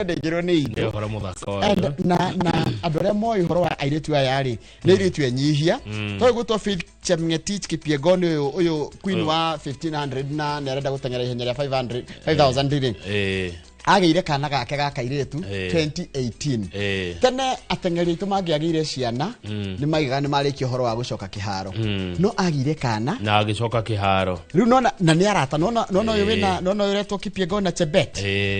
Ndaingĩrwo nĩ Nĩ indo. ũhoro mũthaka And ũyũ. na andũ arĩa moĩ ũhoro wa airĩtu aya rĩ, nĩ airĩtu enyihia. Tondũ gwĩtwo Faith Chemngetich Kipyegon, ũyũ queen wa 1500 na nĩ arenda gũteng'era ihenya rĩa 500 5000 rĩ, agĩire kana gake ga kairĩtu 2018. Tene ateng'eri aitũ mangĩagĩire ciana nĩ maigaga nĩ marĩkia ũhoro wa gũcoka kĩharo, no agĩire kana na agĩcoka kĩharo. Rĩu nona na nĩ arata nona ũyũ wĩna nona ũyũ ũretwo Kipyegon na Chebet,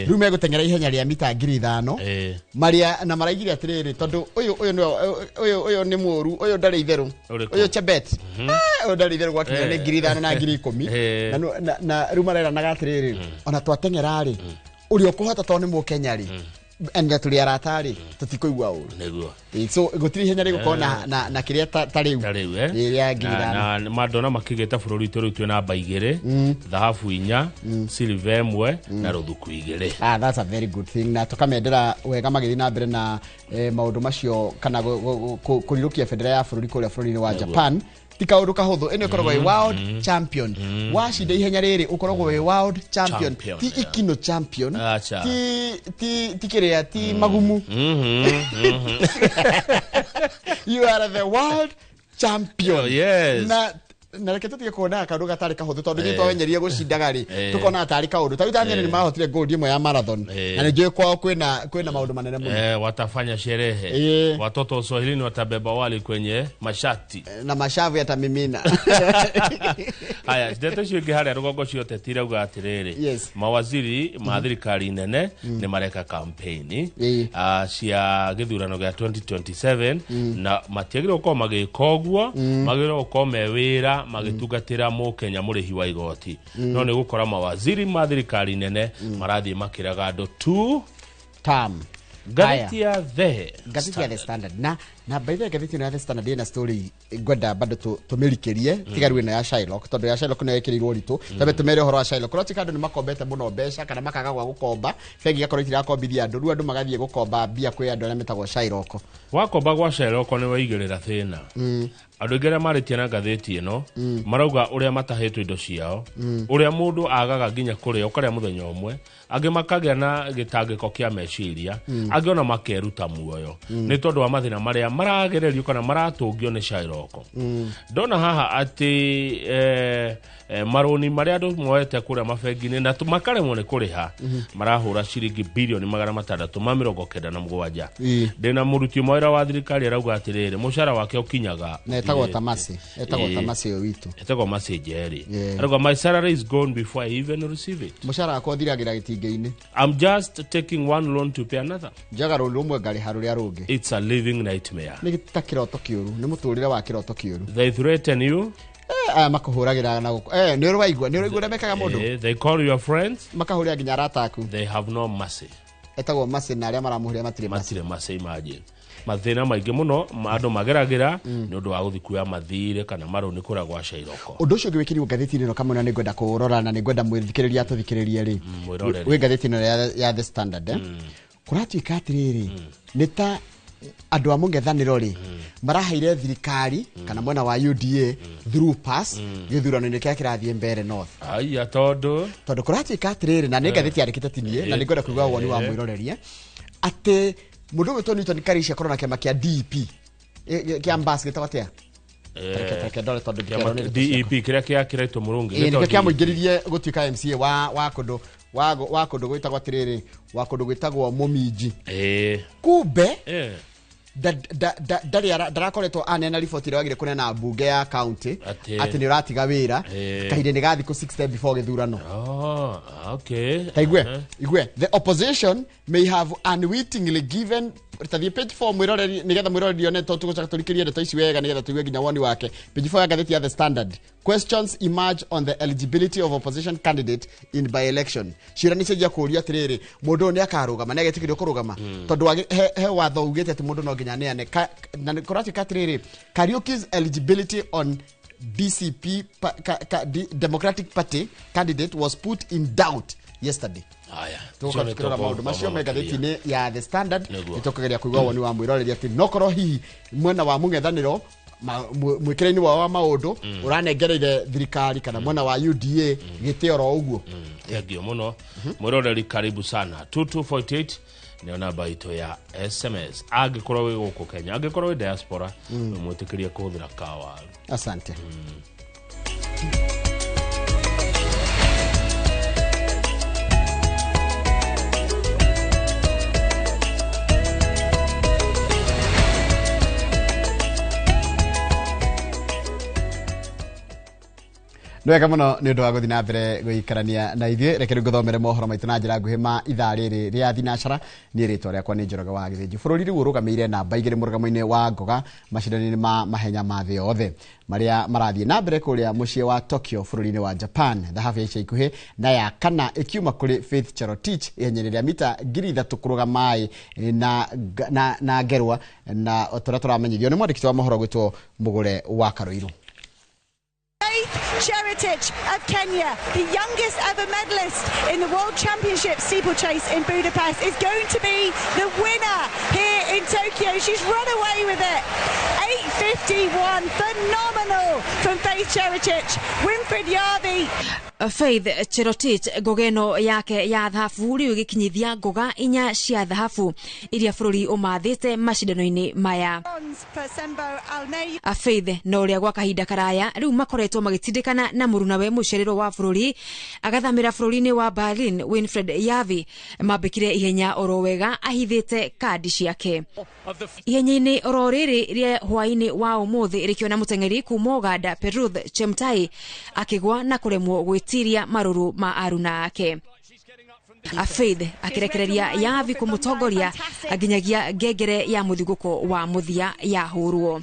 rĩu megũteng'era ihenya rĩa mita 5,000 marĩa na maraigire atĩrĩrĩ, tondũ ũyũ nĩwe ũyũ nĩ mũru, ũyũ ndarĩ itherũ. Ũrĩkũ? Ũyũ Chebet. Ah, ũyũ ndarĩ itherũ gwakinya nĩ 5,000 na 10,000. Na rĩu mareranaga atĩrĩrĩ, ona twateng'era rĩ, ũrĩa ũkũhota tondũ nĩ mũkenya rĩ, na tũrĩ arata rĩ, tũtikũigua ũru. So gũtirĩ ihenya rĩgũkorwo na kĩrĩa ta rĩu Ta rĩu, eh? Ĩ, rĩa ngiri Na- ithano. Na mandona makĩgĩta bũrũri witũ rĩu twĩ namba 2, thahabu 4, silver 1 na rũthuku 2. Ah, that's a very good thing, na tukamendera wega magĩthiĩ na mbere na maũndũ macio kana kũrirũkia bendera ya bũrũri kũrĩa bũrũri-inĩ wa Japan. Ti kaũndũ kahũthũ, ĩno ĩkoragwo ĩ world champion. Wacinda ihenya rĩrĩ, ũkoragwo wĩ world champion. Champion, Ti ikino champion. Acha. Ti kĩrĩa, ti magumu. You are the world champion. Oh, yes. Na reke tũtige kuonaga kaũndũ gatarĩ kahũthũ, tondũ ithuĩ twawenyerie gũcindaga rĩ, tũkonaga tarĩ kaũndũ ta rĩu Tanzania nĩ mahotire gold ĩmwe ya marathon, na nĩ njũĩ kwao kwĩna maũndũ manene mũno. Watafanya sherehe. Watoto wa Uswahilini watabeba wali kwenye mashati. Na mashavu yatamimina. Haya, ndeto icio ingĩ harĩa rũgongo cia ũteti irauga atĩrĩrĩ, mawaziri ma thirikari nene nĩ mareka campaign cia gĩthurano gĩa 2027, na matiagĩrĩirwo gũkorwo magĩka ũguo, magĩrĩirwo gũkorwo me wĩra magĩtungatĩra mũkenya mũrĩhi wa igoti, no nĩ gũkora mawaziri ma thirikari nene marathiĩ makĩraga andũ tu. Tam. Ngathĩti ya The Ngathĩti ya The Standard, na by the way, ngathĩti ĩno ya The Standard ĩna story ngwenda bado tũmĩrikĩrie, tiga rĩu ĩno ya Shylock, tondũ ya Shylock nĩyo ĩkĩrĩirwo ũritũ. Tambe tũmere ũhoro wa Shylock. Kũratuĩka andũ nĩ makombete mũno mbeca kana makaga gwa gũkomba, bengi igakorwo itirakombithia andũ, rĩu andũ magathiĩ gũkomba mbia kwĩ andũ arĩa metagwo Shylock. Wakomba gwa Shylock nĩ waigĩrĩra thĩna. Andũ aingĩ arĩa marĩtie na ngathĩti ĩno marauga ũrĩa matahĩtwo indo ciao, ũrĩa mũndũ agaga nginya kũrĩa, ũkarĩa mũthenya ũmwe, angĩ makagĩa na gĩtangĩko kĩa meciria, angĩ ona makeruta muoyo nĩ tondũ wa mathĩna marĩa maragererio kana maratũngio nĩ Shylock. Ndona haha atĩ marũni marĩa andũ moete kũrĩa mabengi-inĩ na makaremwo nĩ kũrĩha marahũra ciringi bilioni 697. Ndĩna mũruti ũmwe wĩra wa thirikari arauga atĩrĩrĩ, mũcara wake ũkinyaga Na etagwo ũthirĩte. Tamasi, etagwo Tamasi ũyũ witũ. Etagwo Masi Njeri. Arauga, "My salary is gone before I even receive it." Mũcara wakwa ũthiragĩra gĩtingĩ-inĩ. "I'm just taking one loan to pay another." Njoyaga rũni rũmwe ngarĩha rũrĩa rũngĩ. "It's a living nightmare." Nĩ ta kĩroto kĩũru, nĩ mũtũrĩre wa kĩroto kĩũru. "They threaten you." Aya makũhũragĩra na gũkũ, nĩ ũraigua ũrĩa mekaga mũndũ. "They call your friends." Makahũrĩra nginya arata aku. "They have no mercy." Etagwo Masi, na arĩa maramũhũrĩra matirĩ mercy. Matirĩ mercy. Imagine mathĩna maingĩ mũno andũ mageragĩra nĩ ũndũ wa gũthiĩ kuoya mathirĩ kana marũni kũrĩa gwa Shylock. Ũndũ ũcio ũngĩ wĩkĩrirwo ngathĩti-inĩ ĩno kamwe, na nĩ ngwenda kũũrora na nĩ ngwenda mwĩthikĩrĩria atũthikĩrĩrie rĩ, Mwĩroreri. wĩ ngathĩti ĩno ya The Standard, eh? Kũratuĩka atĩrĩrĩ, nĩ ta andũ a mũng'ethanĩro rĩ, maraheire thirikari kana mwena wa UDA through pass gĩthurano-inĩ kĩrĩa kĩrathiĩ mbere North. Aya, tondũ Tondũ kũratuĩka atĩrĩrĩ, na nĩ ngathĩti yandĩkĩte tinie, na nĩ ngwenda kũigua woni wa mwĩroreria, atĩ mũndũ ũgwĩtwo Newton Karishi akorwo na kĩama kĩa DP, kĩa mbas gĩtagwo atĩa? Reke ndore tondũ kĩama ngĩkerwo nĩ ndeto ciakwa. DEP kĩrĩa kĩakĩretwo mũrũngĩ. Ĩĩ, nĩkĩo kĩamũingĩririe gũtuĩka MCA wa kũndũ gwĩtagwo atĩrĩrĩ, wa kũndũ gwĩtagwo Mũminji. Kumbe ndarakoretwo anena riboti ĩrĩa wagire kũneana mbunge ya county atĩ nĩ ũratiga wĩra kahinda-inĩ ga thikũ 60 before gĩthurano. Oh, okay. Ta igue igue, "The opposition may have unwittingly given", tathiĩ page 4 mwĩroreri, nĩgetha mwĩroreri one, tondũ tũgũcoka tũrikĩrie ndeto ici wega nĩgetha tũigue nginya woni wake. Page 4 ya ngathĩti ya The Standard: "Questions emerge on the eligibility of opposition candidate in by election." Ciũra nĩ cianjia kũũrio atĩrĩrĩ, mũndũ ũyũ nĩ akarũgama, nĩ agetĩkĩrio kũrũgama, tondũ he watho ugĩte atĩ mũndũ no nginya aneane. Na nĩ kũratuĩka atĩrĩrĩ, Kariuki's eligibility on DCP Democratic Party candidate was put in doubt yesterday. Haya. Tũgũkorwo tukĩrora maũndũ macio me ngathĩti-inĩ ya The Standard. Nĩguo. Nĩ tũkũgeria kũigua woni wa mwĩroreri atĩ nokorwo hihi mwena wa mũng'ethanĩro mwĩkĩre-inĩ wao wa maũndũ ũranengereire thirikari kana mwena wa UDA gĩtĩ oro ũguo. Thank you mũno mwĩroreri, karibu sana 2248. Nĩyo namba itũ ya SMS. Angĩkorwo wĩ gũkũ Kenya, angĩkorwo wĩ diaspora, mwĩtĩkĩrie kũhũthĩra kawaru. Asante. Nĩ wega mũno nĩ ũndũ wa gũthiĩ na mbere gũikarania na ithuĩ. Reke rĩu ngũthomere mohoro maitũ na njĩra nguhĩ ma ithaa rĩrĩ rĩa thinacara. Niĩ rĩtwa rĩakwa nĩ Njoroge wa Gĩthĩnji. Bũrũri rĩu ũrũgamĩire namba 2 mũrũgamo-inĩ wa ngoga macindano-inĩ ma mahenya ma thĩ yothe marĩa marathiĩ na mbere kũrĩa mũciĩ wa Tokyo bũrũri-inĩ wa Japan. Thahabu ya ica ikuhĩ na ya kana ĩkiuma kũrĩ Faith Cherotich ihenya-inĩ rĩa mita 3,000 kũrũga maĩ na ngerwa, na tũrĩa tũramenyithio nĩ mwandĩki wa mohoro gwĩtwo Mũgũre wa Karũirũ. Cherotich of Kenya, the youngest ever medalist in the World Championship steeplechase in Budapest, is going to be the winner here in Tokyo. She's run away with it. 8:51, phenomenal from Faith Cherotich. Winfred Yavi. Faith Cherotich ngogeno yake ya thahabu rĩu ĩgĩkinyithia ngoga 4 cia thahabu iria bũrũri ũmathĩte macindano-inĩ maya. Faith na ũrĩa gwa kahinda karaya rĩu makoretwo magĩtindĩkana na mũrunawe mũcererwo wa bũrũri agathamĩra bũrũri-inĩ wa Berlin, Winfred Yavi mambĩkire ihenya oro wega ahithĩte kandi ciake. Ihenya-inĩ oro rĩrĩ rĩa hwaĩ-inĩ wa ũmũthĩ rĩkĩona mũteng'eri kuma Uganda Peruth Chemtai akĩgwa na kũremwo gwĩtiria marũrũ ma aruna ake. Faith akirekereria Yavi kumutongoria nginyagia ngengere ya muthiguko wa muthia yahurwo.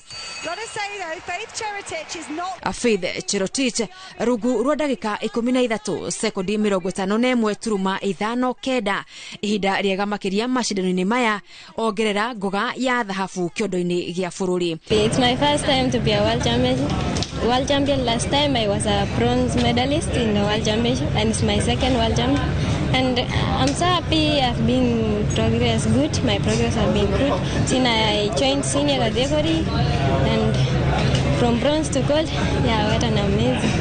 Faith Cherotich rungu rwa ndagika 13 sekondi 51.59 ihinda riega makiria macindano-inĩ maya ongerera ngoga ya thahabu kĩondo-inĩ gĩa bũrũri. It's my first time to be a world champion. World champion. Last time I was a bronze medalist in the world championship, and it's my second world champion. And I'm so happy. I've been progress good. My progress has been good since I joined senior category, and from bronze to gold. Yeah, what an amazing.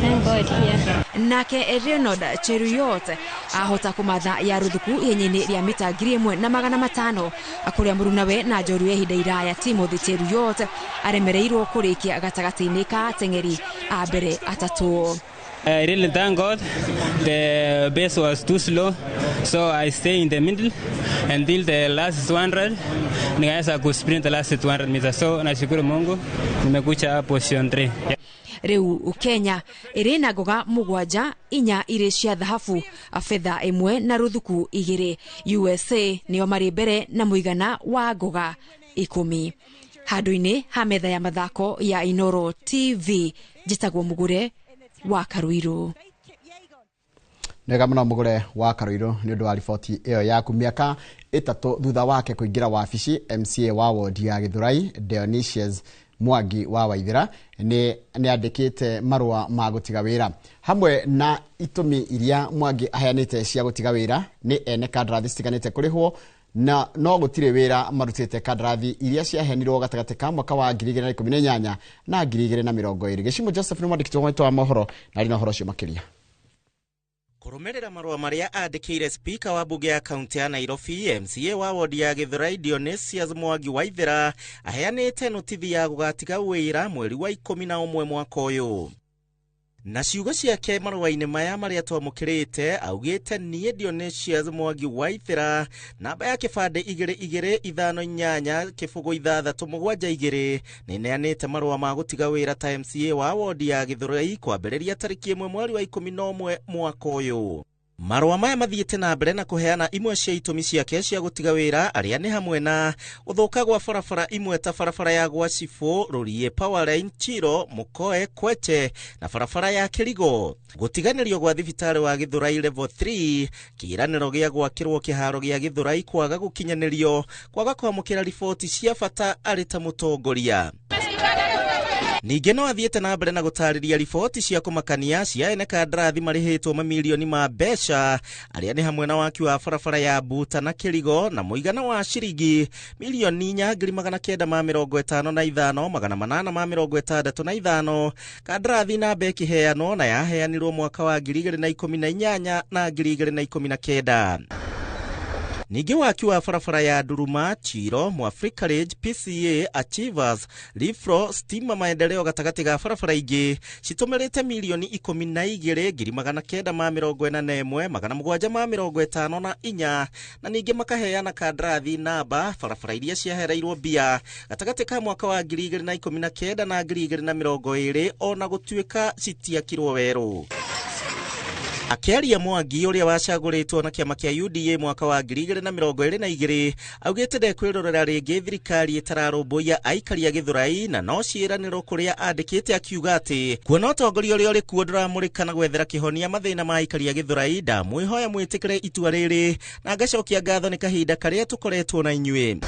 Thank God. Yeah. Nake Leonard Cheruiyot ahota kumatha ya ruthuku ihenya-inĩ rĩa mita 1500 kũrĩa mũrunawe na njorua ihinda iraya Timothy Cheruiyot aremereirwo kũrĩkia gatagatĩ-inĩ ka ateng'eri a mbere atatũ. I really thank God. The base was too slow, so I stay in the middle until the last 200. Nikaweza kusprint the last 200 meters. So nashukuru Mungu nimekucha position 3. Yeah. Rĩu Kenya ĩrĩ na ngoga 7, 4 irĩ cia thahabu, betha 1 na ruthuku 2. USA nĩo marĩ mbere na mũigana wa ngoga 10. Handũ-inĩ ha metha ya mathako ya Inoro TV, njĩtagwo Mũgũre wa Karuiru. Nega muno Mũgũre wa Karuiru nĩ ũndũ wa riboti ĩyo yaku. Mĩaka 3 thutha wake kũingĩra wabici, MCA wa wodi ya Gĩthũrai Dionysius Mwangi wa Waithera nĩ andĩkĩte marũa ma gũtiga wĩra. Hamwe na itũmi iria Mwangi aheanĩte cia gũtiga wĩra nĩ ene kandarathi citiganĩte kũrĩhwo na no gũtirĩ wĩra marutĩte kandarathi iria ciaheanirwo gatagatĩ ka mwaka wa 2018 na 2020. Gĩcimo Joseph nĩ mwandĩki witũ wa mohoro na arĩ na ũhoro ũcio makĩria. Kũrũmĩrĩra marũa marĩa andĩkĩire spika wa bunge ya kaunti ya Nairobi, MCA wa wodi ya Gĩthũrai Dionysius Mwangi Waithera aheanĩte notithi ya gũgatiga wĩra mweri wa 11 mwaka ũyũ. Na ciugo ciake marũa-inĩ maya marĩa twamũkĩrĩte augĩte niĩ Dionysius Mwangi Waithera namba ya kĩbandĩ 2258 0 672 nĩneanĩte marũa ma gũtiga wĩra ta MCA wa wodi ya Gĩthũrai kwambĩrĩria tarĩki 1 mweri wa 11 mwaka ũyũ. Marũa maya mathiĩte na mbere na kũheana imwe cia itũmi ciake cia gũtiga wĩra arĩa nĩ hamwe na gũthũka gwa barabara imwe ta barabara ya Gwacibũ, Rũriĩ, Powerline, Chiro, Mũkoe, Kweche na barabara ya Kĩrigo, gũtiganĩrio gwa thibitarĩ wa Gĩthũrai level 3, kĩĩranĩro gĩa gwakĩrwo kĩharo gĩa Gĩthũrai kwaga gũkinyanĩrio, kwaga kwamũkĩra riboti cia bata arĩ ta mũtongoria. Ningĩ no athiĩte na mbere na gũtarĩria riboti cia kũmakania cia ene kandarathi marĩhĩtwo mamirioni ma mbeca arĩa nĩ hamwe na waki wa barabara ya Buta na Kĩrigo na mũigana wa ciringi milioni 4,955,865 kandarathi namba ĩkĩheanwo na yaheanirwo mwaka wa 2018 na 2019. Ningĩ waki wa barabara ya Nduruma, Chiro, Mwafrika Ridge, PCA, Achievers, Rifro, Stima Maendeleo gatagatĩ ga barabara ingĩ citũmĩrĩte mirioni 12,941,754, na ningĩ makaheana kandarathi namba barabara iria ciahereirwo mbia gatagatĩ ka mwaka wa 2019 na 2020 ona gũtuĩka citiakirwo werũ. Akĩaria Mwangi ũrĩa wacagũrĩtwo na kĩama kĩa UDA mwaka wa 2022 augĩte ndekwĩrorera rĩngĩ thirikari ĩtararũmbũiya aikari a Gĩthũrai na no ciĩranĩro kũrĩa andĩkĩte, akiuga atĩ kuona ũtongoria ũrĩa ũrĩ kuo ndũramũrĩka na gwethera kĩhonia mathĩna ma aikari a Gĩthũrai, ndamwĩhoya mwĩtĩkĩre itua rĩrĩ na ngacokia ngatho nĩ kahinda karĩa tũkoretwo na inyuĩ.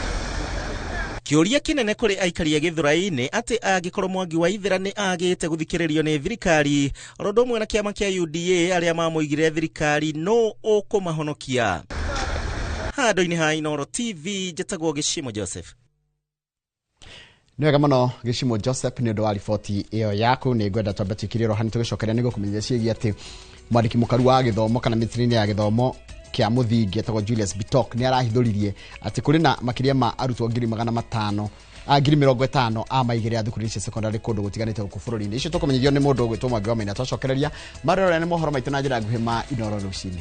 Kĩũria kĩnene kũrĩ aikari a Gĩthũrai nĩ atĩ angĩkorwo Mwangi wa Ithera nĩ agĩte gũthikĩrĩrio nĩ thirikari oro ũndũ ũmwe na kĩama kĩa UDA arĩa mamũigire thirikari, no ũkũmahonokia. Handũ-inĩ ha Inooro TV njĩtagwo Gĩcimo Joseph. Nĩ wega mũno Gĩcimo Joseph nĩ ũndũ wa riboti ĩyo yaku. Nĩ ngwenda twambe twĩkĩre rohani tũgĩcokeria nĩguo kũmenyithia ciĩgiĩ atĩ mwandĩki mũkaru wa gĩthomo kana mĩtĩrĩ-inĩ ya gĩthomo kĩa mũthingi etagwo Julius Bitok nĩ arahithũririe atĩ kũrĩ na makĩria ma arutwo 500,000 50,000 a maigĩrĩra thukuru cia secondary kũndũ gũtiganĩte gũkũ bũrũri-inĩ. Icio tũkũmenyithio nĩ mũndũ ũgwĩtwo Mwangi wa Maina. Twacokereria marorera nĩ mohoro maitũ na njĩra nguhĩ ma Inooro rũcinĩ.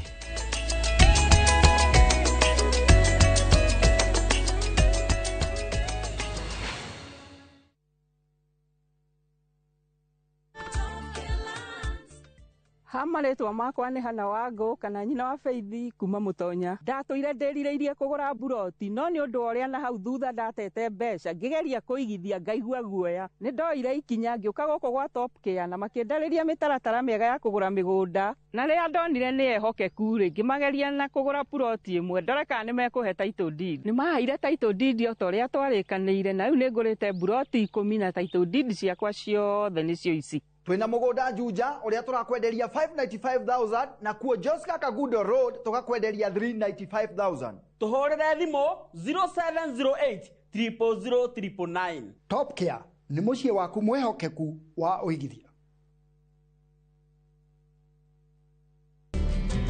Ha marĩtwa makwa nĩ Hana Wangũ kana nyina wa Faithi kuma Mũtonya. Ndatũire ndĩrirĩirie kũgũra mburoti no nĩ ũndũ wa ũrĩa na hau thutha ndatete mbeca ngĩgeria kũigithia ngaigua guoya. Nĩ ndoire ikinya ngĩũka gũkũ gwa Top Care na makĩndarĩria mĩtaratara mĩega ya kũgũra mĩgũnda, na rĩrĩa ndonire nĩ ehokeku rĩ, ngĩmageria na kũgũra puroti ĩmwe ndore kana nĩ mekũhe title deed. Nĩ maheire title deed o ta ũrĩa twarĩkanĩire, na rĩu nĩ ngũrĩte mburoti 10 na title deed ciakwa ciothe nĩcio ici. Twina mugunda Juja uria turakwenderia 595,000 na kuo Joska Kagudo Road tukakwenderia 395,000. Tuhurire thimu 0708 000 999. Top Care ni muciĩ waku mwihokeku wa uigithia.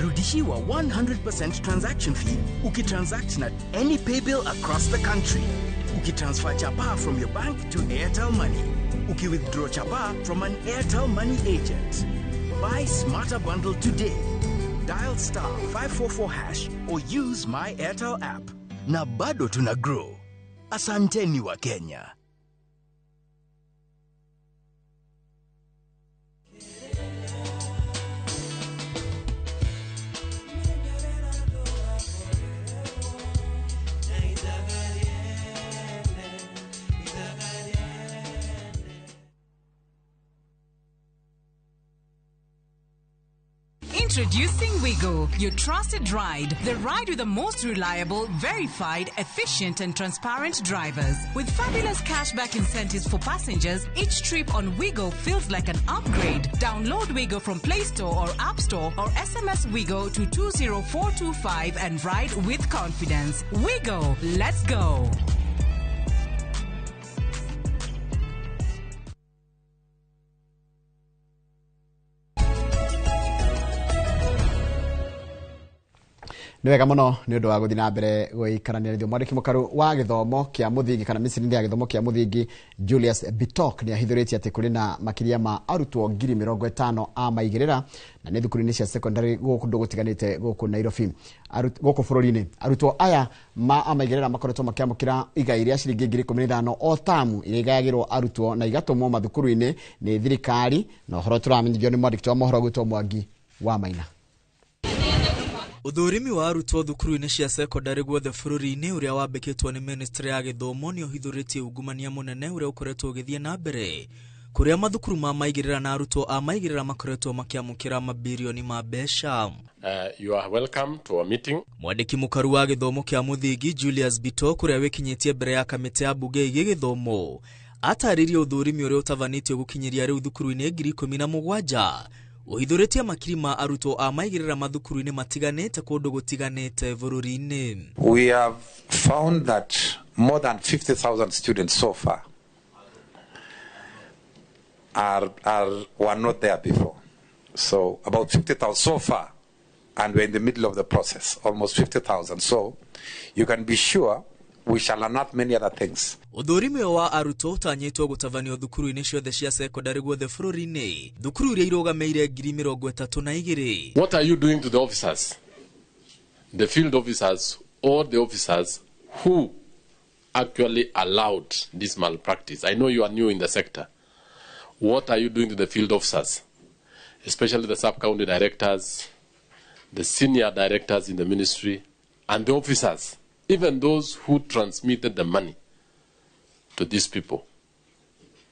Rudishiwa 100% transaction fee ukitransact na any paybill across the country. Ukitransfer chapa from your bank to Airtel Money. Ukiwithdraw chapa from an Airtel Money agent. Buy Smarter Bundle today. Dial *544# or use my Airtel app. Na bado tuna grow. Asanteni wa Kenya. Introducing Wigo, your trusted ride. The ride with the most reliable, verified, efficient and transparent drivers. With fabulous cashback incentives for passengers, each trip on Wigo feels like an upgrade. Download Wigo from Play Store or App Store or SMS Wigo to 20425 and ride with confidence. Wigo, let's go. Nĩ wega mũno nĩ ũndũ wa gũthiĩ na mbere gũikarania na ithuĩ. Mwandĩki mũkaru wa gĩthomo kĩa mũthingi kana mĩcirinĩ ya gĩthomo kĩa mũthingi Julius Bitok nĩ ahithũrĩtie atĩ kũrĩ na makĩria ma arutwo 50,000 a maigĩrĩra na nĩ thukuru-inĩ cia secondary gũkũ kũndũ gũtiganĩte gũkũ Nairobi, gũkũ bũrũri-inĩ. Arutwo aya ma maigĩrĩra makoretwo makĩamũkĩra igai rĩa ciringi 15,000 o tamu iria igayagĩrwo arutwo na igatũmwo mathukuru-inĩ nĩ thirikari, na ũhoro tũramenyithio nĩ mwandĩki wa mohoro gwĩtwo Mwangi wa Maina. Ũthũrimi wa arutwo thukuru-inĩ cia secondary guothe bũrũri-inĩ ũrĩa wambĩkĩtwo nĩ ministry ya gĩthomo nĩ ũhithũrĩtie ungumania mũnene ũrĩa ũkoretwo ũgĩthiĩ na mbere kũrĩa mathukuru ma maigĩrĩra na arutwo a maigĩrĩra makoretwo makĩamũkĩra mabirioni ma mbeca. You are welcome to our meeting. Mwandĩki mũkaru wa gĩthomo kĩa mũthingi Julius Bitok ũrĩa wĩkinyĩtie mbere ya kamĩtĩ ya mbunge ĩgiĩ gĩthomo atarĩirie ũthũrimi ũrĩa ũtabanĩtio gũkinyĩria rĩu thukuru-inĩ 17,000 ũhithũrĩtie makiri ma arutwo a maigĩrĩra mathukuru-inĩ matiganĩte kũndũ gũtiganĩte bũrũri-inĩ. We have found that more than 50,000 students so far were not there before. So about 50,000 so far. And we're in the middle of the process, almost 50,000. So you can be sure we shall unearth many other things. Ũthũrimi ũyũ wa arutwo ũtanyĩtwo gũtabanio thukuru-inĩ ciothe cia cekondarĩ guothe bũrũri-inĩ, thukuru iria irũgamĩire 32,000. What are you doing to the officers, the field officers, or the officers who actually allowed this malpractice? I know you are new in the sector. What are you doing to the field officers, especially the sub-county directors, the senior directors in the ministry, and the officers, even those who transmitted the money to these people?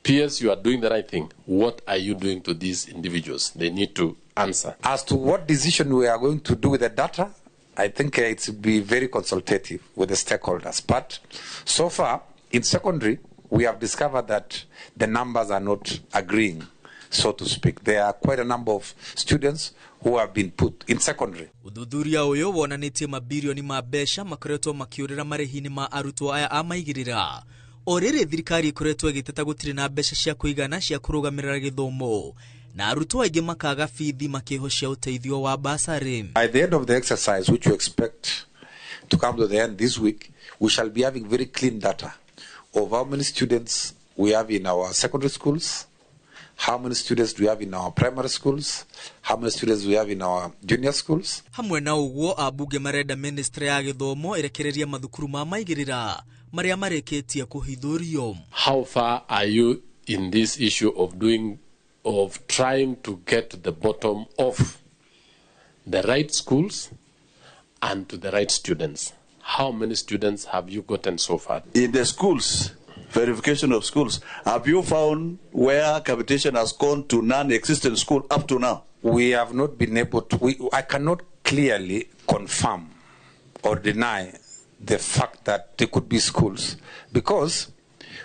PS, you are doing the right thing. What are you doing to these individuals? They need to answer. As to what decision we are going to do with the data, I think it will be very consultative with the stakeholders. But so far, in secondary, we have discovered that the numbers are not agreeing, so to speak. There are quite a number of students who have been put in secondary. Ũthuthuria ũyũ wonanĩtie mabirioni ma mbeca makoretwo makĩũrĩra marĩhi-inĩ ma arutwo aya a maigĩrĩra. O rĩrĩ thirikari ĩkoretwo ĩgĩteta gũtirĩ na mbeca cia kũigana cia kũrũgamĩrĩra gĩthomo, na arutwo aingĩ makaga bithi makĩhocia ũteithio wa basarĩ. By the end of the exercise, which we expect to come to the end this week, we shall be having very clean data of how many students we have in our secondary schools, how many students do we have in our primary schools, how many students we have in our junior schools. Hamwe na ũguo, ambunge marenda ministry ya gĩthomo ĩrekererie mathukuru ma maigĩrĩra marĩa marĩkĩtie kũhithũrio. How far are you in this issue of trying to get to the bottom of the right schools and to the right students? How many students have you gotten so far? In the schools, verification of schools, have you found where capitation has gone to non-existent school up to now? We have not been able to, I cannot clearly confirm or deny the fact that there could be schools, because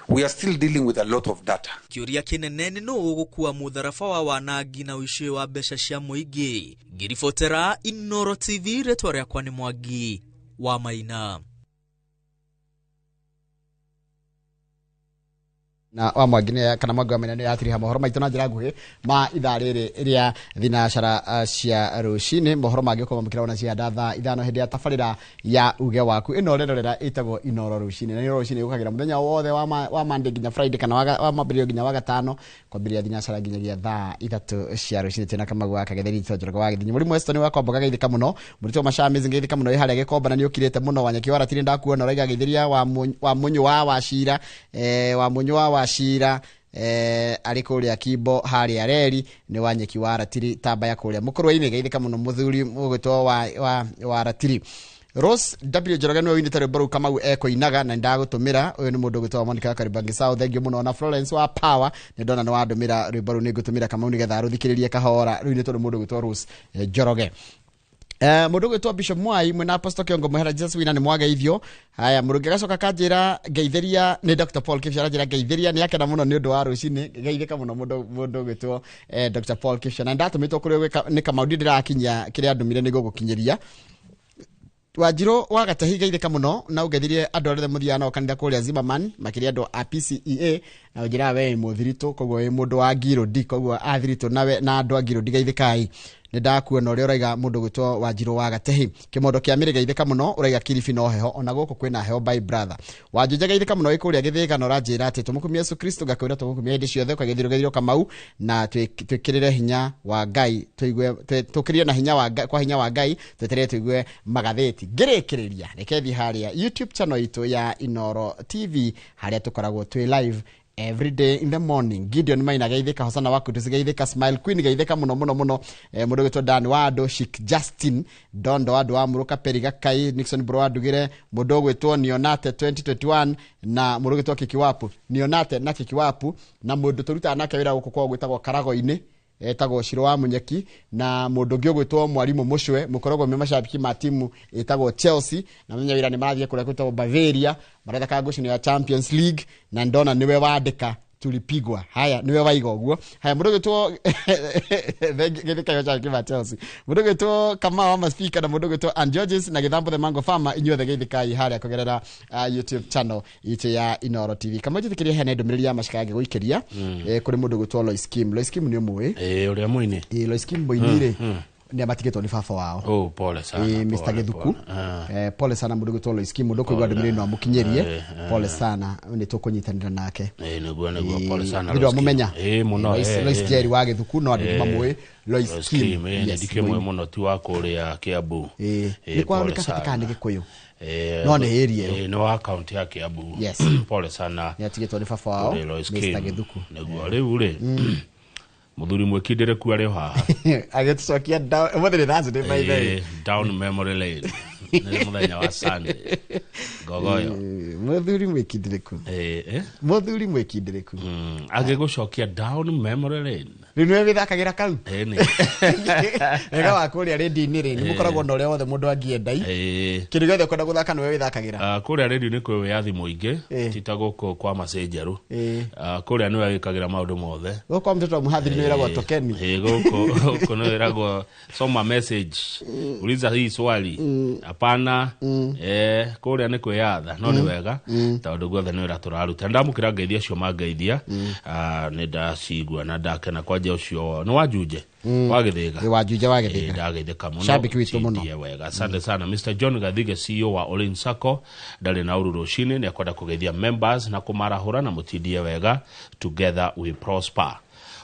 we are still dealing with a lot of data. Kĩũria kĩnene nĩ nũ ũgũkua mũtharaba wa wanangi na ũici wa mbeca cia mũingĩ. Ngĩribotera Inoro TV, rĩtwa rĩakwa nĩ Mwangi wa Maina. Na wa Mwangi nĩ kana Mwangi wa Maina nĩ yatiriha mohoro maitũ na njĩra nguhĩ ma ithaa rĩrĩ rĩa thinacara cia rũcinĩ. Mohoro mangĩ ũkorwo mũkĩra ona cia thaa 5 hĩndĩ ya tabarĩra ya uge waku ĩno rerorera ĩtagwo Inoro rũcinĩ, na Inoro rũcinĩ yũkagĩra mũthenya wothe wa Monday nginya Friday, kana wa Mwambĩrĩrio nginya wa gatano, kwambĩrĩria thinacara nginyagia thaa 3 cia rũcinĩ. Twĩna Kamau wa Kagetheri Njoroge wa Gĩthinyi, Mũrimũ Weston wa Komboga geithĩka mũno, Mũrutwo Mashamizi geithĩka mũno, ĩ harĩa Gĩkomba na nĩũkirĩte mũno, Wanyeki wa Ratiri ndakuona ũraiga geithĩria wa Mũnyũ wa Wacira, wa Mũnyũ wa Wacira, arĩ kũrĩa Kimbo harĩa reri nĩ Wanyeki wa Ratiri tamba ya kũrĩa Mũkũrwe-inĩ geithĩka mũno mũthuri mũgwĩtwo wa Ratiri. Rose W Njoroge nĩwe ũinĩte rwĩmbo rũu Kamau ekũinaga na ndagũtũmĩra. Ũyũ nĩ mũndũ ũgwĩtwo Monica Karibangi South, thank you mũno. Na Florence wa Power nĩ ndona nĩ wandũmĩra rwĩmbo rũu, nĩngũtũmĩra Kamau nĩgetha arũthikĩrĩrie kahora. Rũinĩtwo nĩ mũndũ ũgwĩtwo Rose Njoroge. Mũndũ ũgwĩtwo Bishop Mwai mwena Apostle Kiongo Mwehera Jesus wina nĩ mwageithio. Haya, mũndũ ũngĩ agacoka akanjĩra ngeithĩria nĩ Dr Paul Kipsha, aranjĩra ngeithĩria nĩ akena mũno nĩ ũndũ wa rũcinĩ, geithĩka mũno mũndũ ũgwĩtwo Dr Paul Kipsha. Na ndatũmĩtwo kũrĩ nĩ Kamau, ndĩrakinyia kĩrĩa andũmire nĩ gũgũkinyĩria. Wanjirũ wa Gatahi geithĩka mũno na ũngeithirie andũ arĩa mũthiaga nao kanitha kũrĩa Zimmerman, makĩria andũ a PCEA, na ũnjĩraga we wĩ mũthiritũ, koguo wĩ mũndũ wa Ngirũndi, koguo athiritũ nawe na andũ a Ngirũndi geithĩkai. Nĩ ndakuona ũrĩa ũraiga mũndũ ũgwĩtwo Wanjirũ wa Gatehi. Kĩmondo kĩa Mĩrĩ geithĩka mũno, ũraiga Kilifi no heho, ona gũkũ kwĩna heho by brother. Wanjũnja geithĩka mũno wĩ kũrĩa Gĩthĩga, na ũranjĩra atĩ tũmũkumie Yesu Kristo, ngakwĩra tũmũkumie hĩndĩ ciothe, ũkagĩthirwo Kamau, na twĩkĩrĩre hinya wa Ngai, tũigue tũkĩrie na hinya wa Ngai, kwa hinya wa Ngai tweterere tũigue magathĩti. Ngĩrĩkĩrĩria reke thiĩ harĩa YouTube channel itũ ya Inoro TV harĩa tũkoragwo twĩ live every day in the morning. Gideon Maina geithĩka, Hosana waku tusigeithĩka, Smile Queen geithĩka mũno mũno mũno, mũndũ ũgwĩtwo Dan Wado, Sheikh Justin Dondo Wado wa Mũrũka, Peri Gakai, Nixon Bro Ndugire, mũndũ ũgwĩtwo Nionate 2021 na mũndũ ũgwĩtwo Kikiwapu, Nionate na Kikiwapu, na mũndũ tũrutaga nake wĩra gũkũ kwao gwĩtagwo Karago-inĩ, etagwo Shiro wa Munyeki, na mũndũ ũngĩ ũgwĩtwo Mwarimu Mũcwe, mũkoragwo me macambĩki ma timu ĩtagwo Chelsea, na menya wĩra nĩ marathiĩ kũrĩa gwĩtagwo Bavaria, marathaka ngucanio ya Champions League, na ndona nĩwe wandĩka tulipigwa. Haya, niwe waiga ũguo. Haya, mũndũ ũgwĩtwo gĩthĩka gĩa ma Chelsea, mũndũ ũgwĩtwo Kamau wa Speaker, na mũndũ ũgwĩtwo Ann Georges na Gĩthambo the Mango Farmer, inyuothe geithĩkai harĩa kũgerera YouTube channel itũ ya Inoro TV. Kamau njĩtĩkĩrie hena ndũmĩrĩri ya macika ngĩgũikĩria kũrĩ mũndũ ũgwĩtwo Lois Kim. Lois Kim nĩ ũmũĩ? Ũrĩa mũini. Lois Kim mũini rĩ, Nĩ amatigĩtwo nĩ baba wao. Oh, pole sana. Mr. Pole, Githuku. pole. Ah. Pole sana mũndũ gwĩtwo Lois Kim, mũndũ kũigua Pole. ndũmĩrĩri no amũkinyĩrie. Pole sana, nĩ tũkũnyitanĩra nake. Nĩguo, pole sana. Nĩ Lois Kim. ndwamũmenya? Mũno. Lois Jerry wa Gĩthuku, no andũ nĩ mamũĩ Lois Lois Kim. Kim, Yes, ndikĩmũĩ mũini. mũno, ti wa kũrĩa Kiambu. Nĩ kwao Pole nĩ kabete sana. kana nĩ Gĩkũyũ? No nĩ area ĩyo. Nĩ wa kaunti ya Kiambu. Yes. Pole sana. Nĩ atigĩtwo nĩ baba wao Kũrĩ Lois Mr. Kim. Gĩthuku. Nĩguo rĩu rĩ, mũthuri mwĩkindĩrĩku arĩ o haha. Agĩtũcokia ũmũthĩ nĩ Thursday, by the way. Down memory lane, nĩ mũthenya wa Sunday, ngogoyo. Mũthuri mwĩkindĩrĩku. Mũthuri mwĩkindĩrĩku. Agĩgũcokia down memory lane. Rĩu nĩwe wĩthakagĩra kau. Ĩni. Wega wa kũrĩa rĩndiũ-inĩ rĩ, nĩ mũkoragwo na ũrĩa wothe mũndũ angĩenda i. Kĩndũ gĩothe ũkwenda gũthaka nĩwe wĩthakagĩra. Ah, kũrĩa rĩndiũ nĩ kwĩ wĩyathi mũingĩ, ti ta gũkũ kwa macenjerũ. Ah, kũrĩa nĩwe wĩkagĩra maũndũ mothe. Gũkũ kwa mtoto wa mhadhiri nĩ wĩragwo tokeni. Gũkũ nĩ wĩragwo soma message, uliza hii swali, hapana. Kũrĩa nĩ kwĩyatha, no nĩ wega tondũ guothe nĩ wĩra tũraruta. Ndamũkĩra ngeithia acio mangeithia. Ah, nĩ ndacigua na ndakena, kwanja ũcio nĩ wanjunje wa Gĩthĩga. Ĩ, Wanjunje wa Gĩthĩga. Ndageithĩka mũno. Shabiki witũ mũno. Tindie wega, asante sana. Mr John Gathige, CEO wa Olin Sacco, ndarĩ na ũru rũcinĩ, nĩ akwenda kũgeithia members na kũmarahũra na mũtindie wega, together we prosper.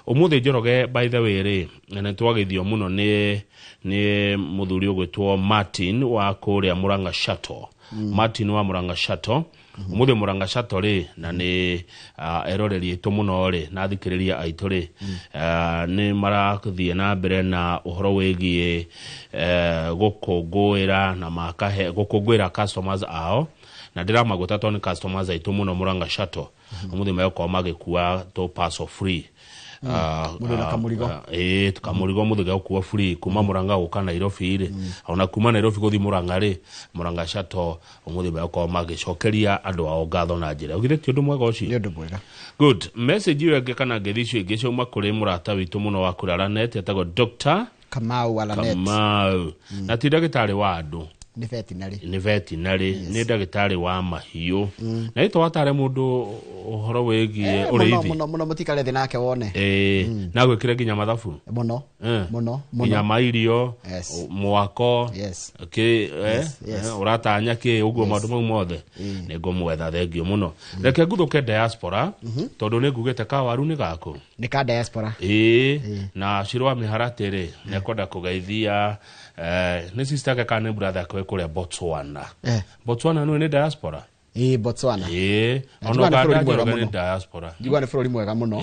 Ũmũthĩ Njoroge, by the way rĩ, nĩ twageithio mũno nĩ mũthuri ũgwĩtwo Martin wa kũrĩa Murang'a Shuttle. Martin wa Murang'a Shuttle, ũmũthĩ Murang'a Shuttle rĩ, na nĩ eroreri aitũ mũno rĩ, na athikĩrĩria aitũ rĩ, nĩ marathiĩ na mbere na ũhoro wĩgiĩ gũkũngũĩra na makahe gũkũngũĩra customers ao, na ndĩramagwĩta tondũ nĩ customers aitũ mũno. Murang'a Shuttle ũmũthĩ megũkorwo magĩkua tũ parcel free. Mũndũ na kamũrigo. Ĩĩ, kamũrigo mũthĩ gegũkuo free kuma Murang'a gũka Nairobi rĩ, ona kuma Nairobi gũthiĩ Murang'a rĩ. Murang'a Shuttle ũmũthĩ megũkorwo magĩcokeria andũ ao ngatho na njĩra githĩ ti ũndũ mwega ũcio? Nĩ ũndũ mwega. Good message ĩyo ĩngĩ kana ngeithi icio ingĩ ciauma kũrĩ mũrata witũ mũno wa kũrĩa etagwo Dr. Kamau Alanet. Kamau, na ti ndagĩtarĩ wa andũ. Nĩ veterinary. Nĩ veterinary, nĩ ndagĩtarĩ wa mahiũ, na ĩtũ watare mũndũ ũhoro wĩgiĩ Mũno ũrĩithi. Mũno mũno, mũtikare thĩ nake wone. Na gwĩkĩre nginya mathabu. Mũno. Mũno mũno. Nginya ma irio, mwako. Kĩ Yes. Ũratanya kĩ ũguo, maũndũ mau mothe nĩ ngũmwetha. Thengio mũno. Reke nguthũke diaspora tondũ nĩ ngugĩte kawaru nĩ gaku. Nĩ ka diaspora. Ĩĩ, na Ciro wa Mĩharatĩ rĩ, nĩ ekwenda kũgeithia nĩ sister yake kana nĩ brother yake wĩ kũrĩa Botswana. Botswana nĩ diaspora. Ĩĩ, Botswana. Ĩĩ. Na Ona njiguaga nĩ bũrũri Uganda mwega Njoroge nĩ mũno. diaspora. Njiguaga nĩ bũrũri mwega mũno.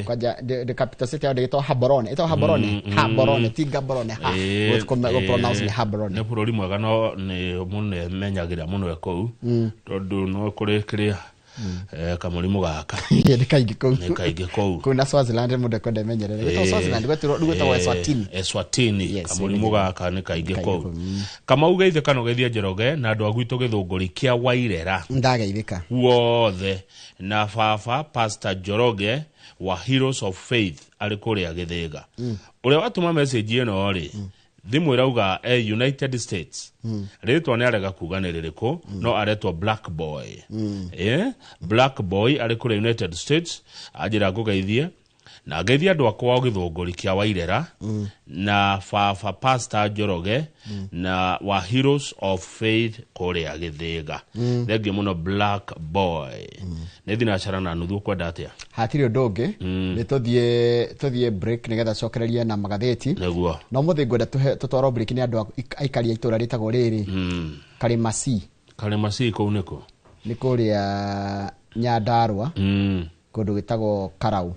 Kwanja the capital city yao ndĩgĩtwo Gaborone, ĩtagwo Gaborone. Gaborone, ti Gaborone, ha. Gũ pronounce nĩ Gaborone. Nĩ bũrũri mwega, no nĩ mũno menyagĩra mũno e kũu tondũ no kũrĩ kĩrĩa kamũrimũ gaka. Ĩĩ, nĩ kaingĩ kũu. Nĩ kaingĩ kũu. Kũu na Swaziland mũndũ ekwenda emenyerere. Ĩtagwo Swaziland, rĩu gwĩtagwo Eswatini. Eswatini. Yes, kamũrimũ gaka nĩ kaingĩ kũu. Kamau geithĩ kana ũgeithie Njoroge na andũ a gwitũ Gĩthũngũri kĩa Wairera Ndageithĩka. Guothe, na baba Pastor Njoroge wa Heroes of Faith arĩ kũrĩa Gĩthĩga. Ũrĩa watũma message ĩno rĩ, thimũ ĩrauga e United States. Rĩtwa nĩ arega kuga nĩ rĩrĩkũ, no aretwo Black Boy. Black Boy arĩ kũrĩa United States, anjĩra ngũgeithie na ngeithie andũ akwa Gĩthũngũri kĩa Wairera na baba Pastor Njoroge na wa Heroes of Faith kũrĩa Gĩthĩga. Thengio mũno, Black Boy. Nĩ thinacara na nuthu, ũkwenda atĩa? Hatirĩ ũndũ ũngĩ, nĩ tũthiĩ break nĩgetha cokererie na magathĩti. Nĩguo. No mũthĩ ngwenda tũtwarwo break nĩ andũ aikari a itũra rĩtagwo rĩrĩ Karimasi. Karimasi kũu nĩkũ? Nĩ kũrĩa Nyandarua, kũndũ gwĩtagwo Karau.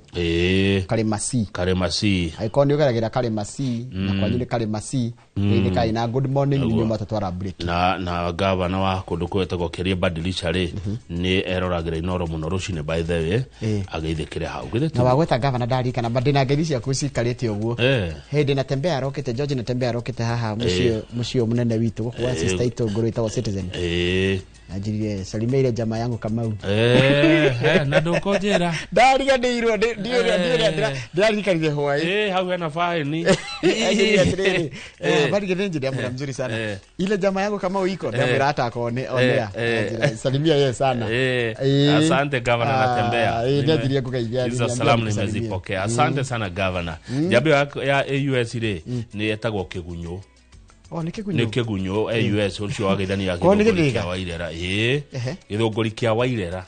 Karimasi. Karimasi. Angĩkorwo nĩ ũgeragĩra Karimasi na kwanyu nĩ Karimasi, geithĩkai na good morning. Nĩ matũtwara break. Na gavana wa kũndũ kwĩtagwo Kĩrĩa Badilisha rĩ, nĩ eroragĩra Inoro mũno rũcinĩ, by the way. Ageithĩkĩre hau. Githĩ Na wagweta gavana, ndarikana ba ndĩna ngeithi ciaku cikarĩte ũguo. Hĩndĩ Natembea arokĩte, George Natembea arokĩte haha mũciĩ ũyũ mũnene witũ gũkũ wa sister itũngũrũ ĩtagwo Citizen. Anjirire, "Salimia ile jamaa yangu Kamau." Na ndũkũnjĩra. Ndĩra. Ndariganĩirwo ndiũrĩa ndĩrarikanire hwaĩ. Hau hena faini. Atĩrĩrĩ, habari Githinji, ndamwĩra mzuri sana. Ile jamaa yako kama uiko ndamwĩra hata akone onea. Salimia yeye sana. Asante governor, natembea. Nĩanjirie ngũgeithia. Hizo salamu nimezipokea. Asante sana governor. Njambi ya AUS rĩ nĩ etagwo Kĩgunyũ. Oh, nĩ Kĩgunyũ. Nĩ Kĩgunyũ AUS ũcio wageithania gĩthũngũri kĩa Wairera. Gĩthũngũri kĩa Wairera.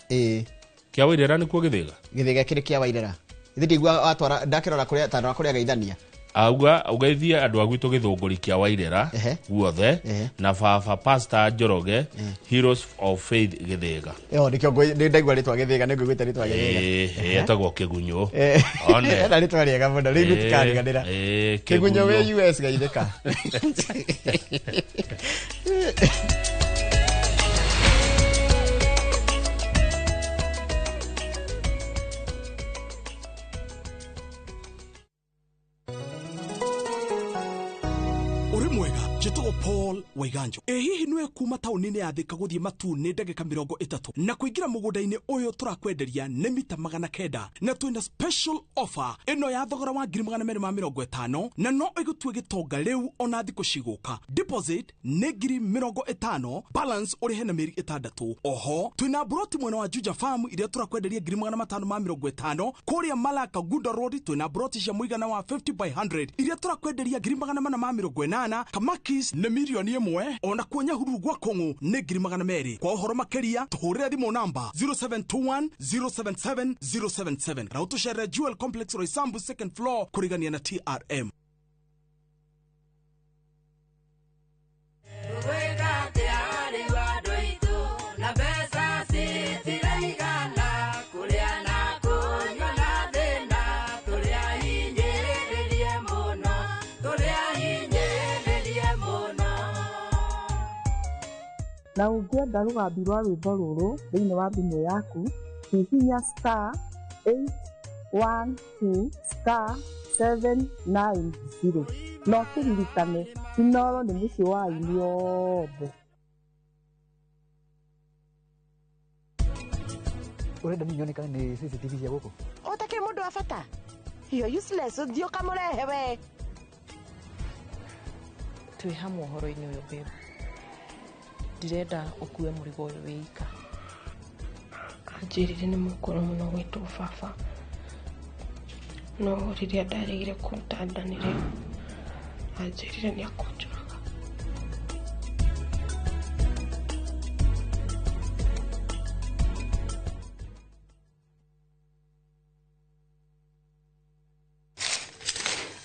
Kĩa Wairera nĩkuo Gĩthĩga? Gĩthĩga kĩrĩ kĩa Wairera. Ithe ndigua watwara ndakĩrora kũrĩa tarora kũrĩa geithania. Auga ũgeithie andũ a gwitũ gĩthũngũri kĩa Wairera guothe na baba Pastor Njoroge Heroes of Faith Gĩthĩga. Nĩkĩo ndaigua rĩtwa Gĩthĩga nĩ ngũiguĩte rĩtwa Gĩthĩga. Etagwo Kĩgunyũ. One. Ena rĩtwa rĩega mũno rĩu gũtikariganĩra. Kĩgunyũ wĩ US geithĩka. Paul Waiganjo. Hihi nĩwe kuma taũni-inĩ ya Thika gũthiĩ Matuu nĩ ndagĩka 30 na kũingĩra mũgũnda-inĩ ũyũ tũrakwenderia nĩ mita 900 na twĩna special offer ĩno ya thogora wa 250,000 na no ĩgũtue gĩtonga rĩu ona thikũ cigũka. Deposit nĩ 50,000, balance ũrĩhe na mĩeri 6. Oho twĩna broti mwena wa Juja Farm iria tũrakwenderia 550,000 kũrĩa Malaka Gunda Road twĩna broti cia mũigana wa 50 by 100 iria tũrakwenderia 480,000. Kamakis nĩ 1,000,000 ona kuo Nyahururu gwa Kong'u nĩ 200,000. Kwa ũhoro makĩria tũhũrĩre thimũ namba 0721 077 077 na ũtũcerere Jewel Complex Roysambu second floor kũrigania na TRM. Na ũngĩenda rũgambi rwa rwĩmbo rũrũ thĩinĩ wa thimũ yaku, hihinya *812 *790 na ũkĩririkane Inooro nĩ mũciĩ wa aini othe. Ũrenda niĩ nyonekane nĩ CCTV cia gũkũ? Ũtakĩrĩ mũndũ wa bata? You're useless, ũthiĩ ũkamũrehe we. Twĩ hamwe ũhoro-inĩ ũyũ babe. Ndirenda ũkue mũrigo ũyũ wĩ ika. Anjĩrire nĩ mũkũrũ mũno gwĩtwo baba, no rĩrĩa ndaregire kũruta nda nĩrĩo anjĩrire nĩ akũnjũraga.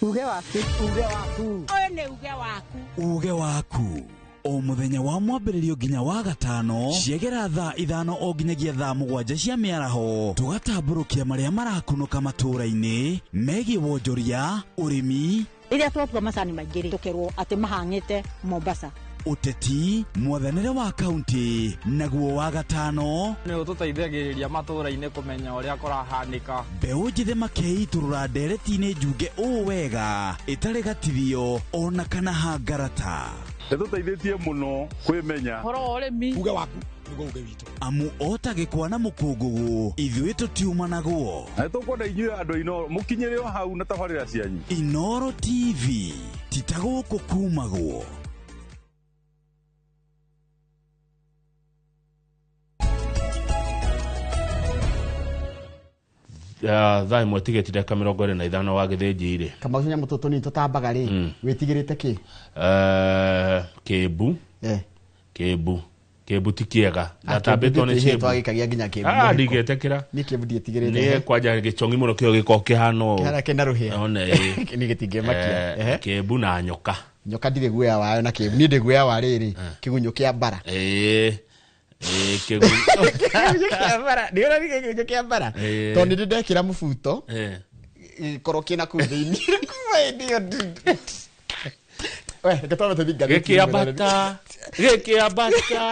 Uge waku, uge waku. Ũyũ nĩ uge waku. Uge waku. O mũthenya wa mwambĩrĩrio nginya wa gatano ciegera thaa 5 o nginyagia thaa 7 cia mĩaraho tũgatambũrũkia marĩa marakunũka matũũra-inĩ megiĩ wonjoria, ũrĩmi, rĩrĩa twatua macani maingĩ rĩ tũkerwo atĩ mahang'ĩte Mombasa, ũteti, mwathanĩre wa kaunti, naguo wa gatano nĩ ũtũteithagĩrĩria matũũra-inĩ kũmenya ũrĩa kũrahanĩka. Mbeũ njĩthĩ makeitũrũra ndereti-inĩ njunge ũũ wega ĩtarĩ gatithio ona kana hangarata. Nĩtũteithĩtie mũno kwĩmenya ũhoro wa ũrĩmi. Uge waku nĩguo uge witũ. Amu ota gĩkwa na mũkũngũgũ ithuĩ tũtiumanagwo. Na nĩtũkwenda inyuĩ andũ a Inooro mũkinyĩre o hau na tabarĩra cianyu. Inooro TV ti ta gũkũ kumagwo. Thaa 1 tigĩti ndagĩka 25 wa Gĩthĩnji rĩ. Kamau nyamũ tũtũ nini tũtambaga rĩ, wĩtigĩrĩte kĩ? Kĩmbu. Kĩmbu. Kĩmbu ti kĩega. Ndatambĩtwo nĩ kĩmbu. Twagĩkagia nginya kĩmbu. Ndingĩtĩkĩra. Niĩ kĩmbu ndiĩtigĩrĩte. Niĩ kwanja gĩchong'i mũno kĩo gĩkoragwo kĩhana ũũ. Kĩhana kĩna rũhĩa. One Niĩ gĩtingĩmakia. Kĩmbu na nyoka. Nyoka ndirĩ guoya wayo na kĩmbu. Niĩ ndĩ guoya wa rĩrĩ, kĩgunyũ kĩa mbara. Kĩgunyũ kĩa mbara. Nĩ ũrona kĩgunyũ kĩa mbara? Tondũ nĩ ndĩ ndekĩra mũbuto gĩkorwo kĩna kũu thĩinĩ. Kuma hĩndĩ ĩyo we reke twambe tũthiĩ ngathĩti-inĩ. Gĩkĩambata, gĩkĩambata,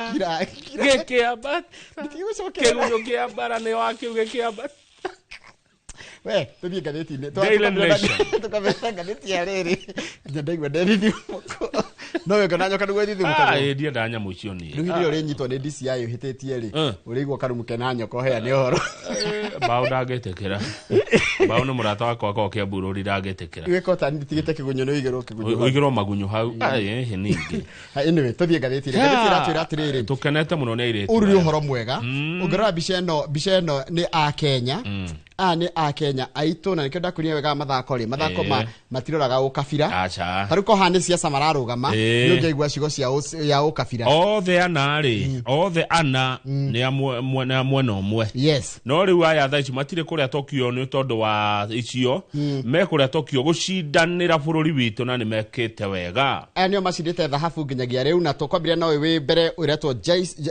gĩkĩambata. Kĩgunyũ kĩa mbara nĩ wakĩu gĩkĩambata. We tũthiĩ ngathĩti-inĩ. Daily Nation. Tũkamenya ngathĩti ya rĩrĩ. Nginya ndaigua ndethithio mũkũ. No we kana nyoka nĩguo ĩthithimũkagwo. Ah, ndiendaga nyamũ icio niĩ. Rĩu hĩndĩ ĩrĩa ũrĩnyitwo nĩ DCI ũhĩtĩtie rĩ, ũrĩigua karumu kena nyoka ũheane ũhoro. Mbaũ ndangĩtĩkĩra. Mbaũ nĩ mũrata wakwa akorwo Kĩambu rũri ndangĩtĩkĩra. Wĩka ũtani nditigĩte kĩgunyũ nĩ ũigĩrwo kĩgunyũ hau. Ũigĩrwo magunyũ hau. Ai, ĩhĩ ningĩ. Anyway, tũthiĩ ngathĩti-inĩ. Ngathĩti ĩratwĩra atĩrĩrĩ, Tũkenete mũno nĩ airĩtu. Ũrũ nĩ ũhoro mwega. Ũngĩrora mbica ĩno, mbica ĩno nĩ a Kenya. Aya nĩ a Kenya aitũ na nĩkĩo ndakwĩrire wega mathako rĩ, mathako ma matiroraga ũkabira. Aca. Ta rĩu ko haha nĩ siasa mararũgama, nĩ ũngĩaigua ciugo cia ya ũkabira. Othe ana rĩ, othe ana nĩ a nĩ a mwena ũmwe. Yes. No rĩu aya thaa ici matirĩ kũrĩa Tokyo nĩ tondũ wa icio, me kũrĩa Tokyo gũcindanĩra bũrũri witũ na nĩ mekĩte wega. Aya nĩo macindĩte thahabu nginyagia rĩu, na tũkwambĩrĩria na ũyũ wĩ mbere ũretwo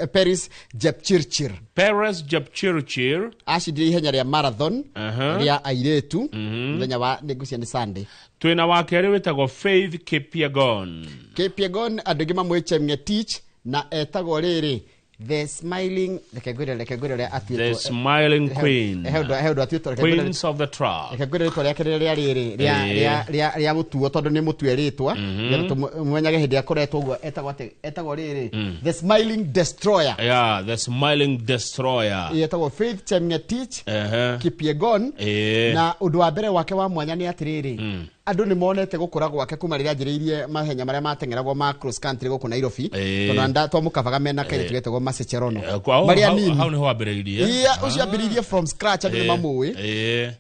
Peris Jepchirchir. Peres Jepchirchir acindire ihenya rĩa marathon rĩa airĩtu mũthenya wa nĩngwĩciria nĩ Sunday. Twĩna wa kerĩ wĩtagwo Faith Kipyegon. Kipyegon andũ aingĩ mamũĩ Chemngetich na etagwo rĩrĩ The Smiling, reke ngwĩre, reke ngwĩre ũrĩa atuĩtwo. The Smiling Queen. He ũndũ atuĩtwo, reke ngwĩre. Queens of the Track. Reke ngwĩre rĩtwa rĩake rĩrĩa rĩrĩ rĩa gũtuo tondũ nĩ mũtue rĩtwa. Nĩgetha tũmũmenyage hĩndĩ ĩrĩa akoretwo ũguo etagwo atĩ, etagwo rĩrĩ The Smiling Destroyer. Yeah, The Smiling Destroyer. Etagwo Faith Chemngetich Kipyegon. Na ũndũ wa mbere wake wa mwanya nĩ atĩrĩrĩ, andũ nĩ monete gũkũra gwake kuma rĩrĩa anjĩrĩirie mahenya marĩa mateng'eragwo ma cross country gũkũ Nairobi. Tondũ anda twamũkabaga mena kairĩtu getagwo Mercy Cherono. Marĩa nini. Hau nĩho ambĩrĩirie. Iya, ũcio ambĩrĩirie from scratch, andũ nĩ mamũĩ.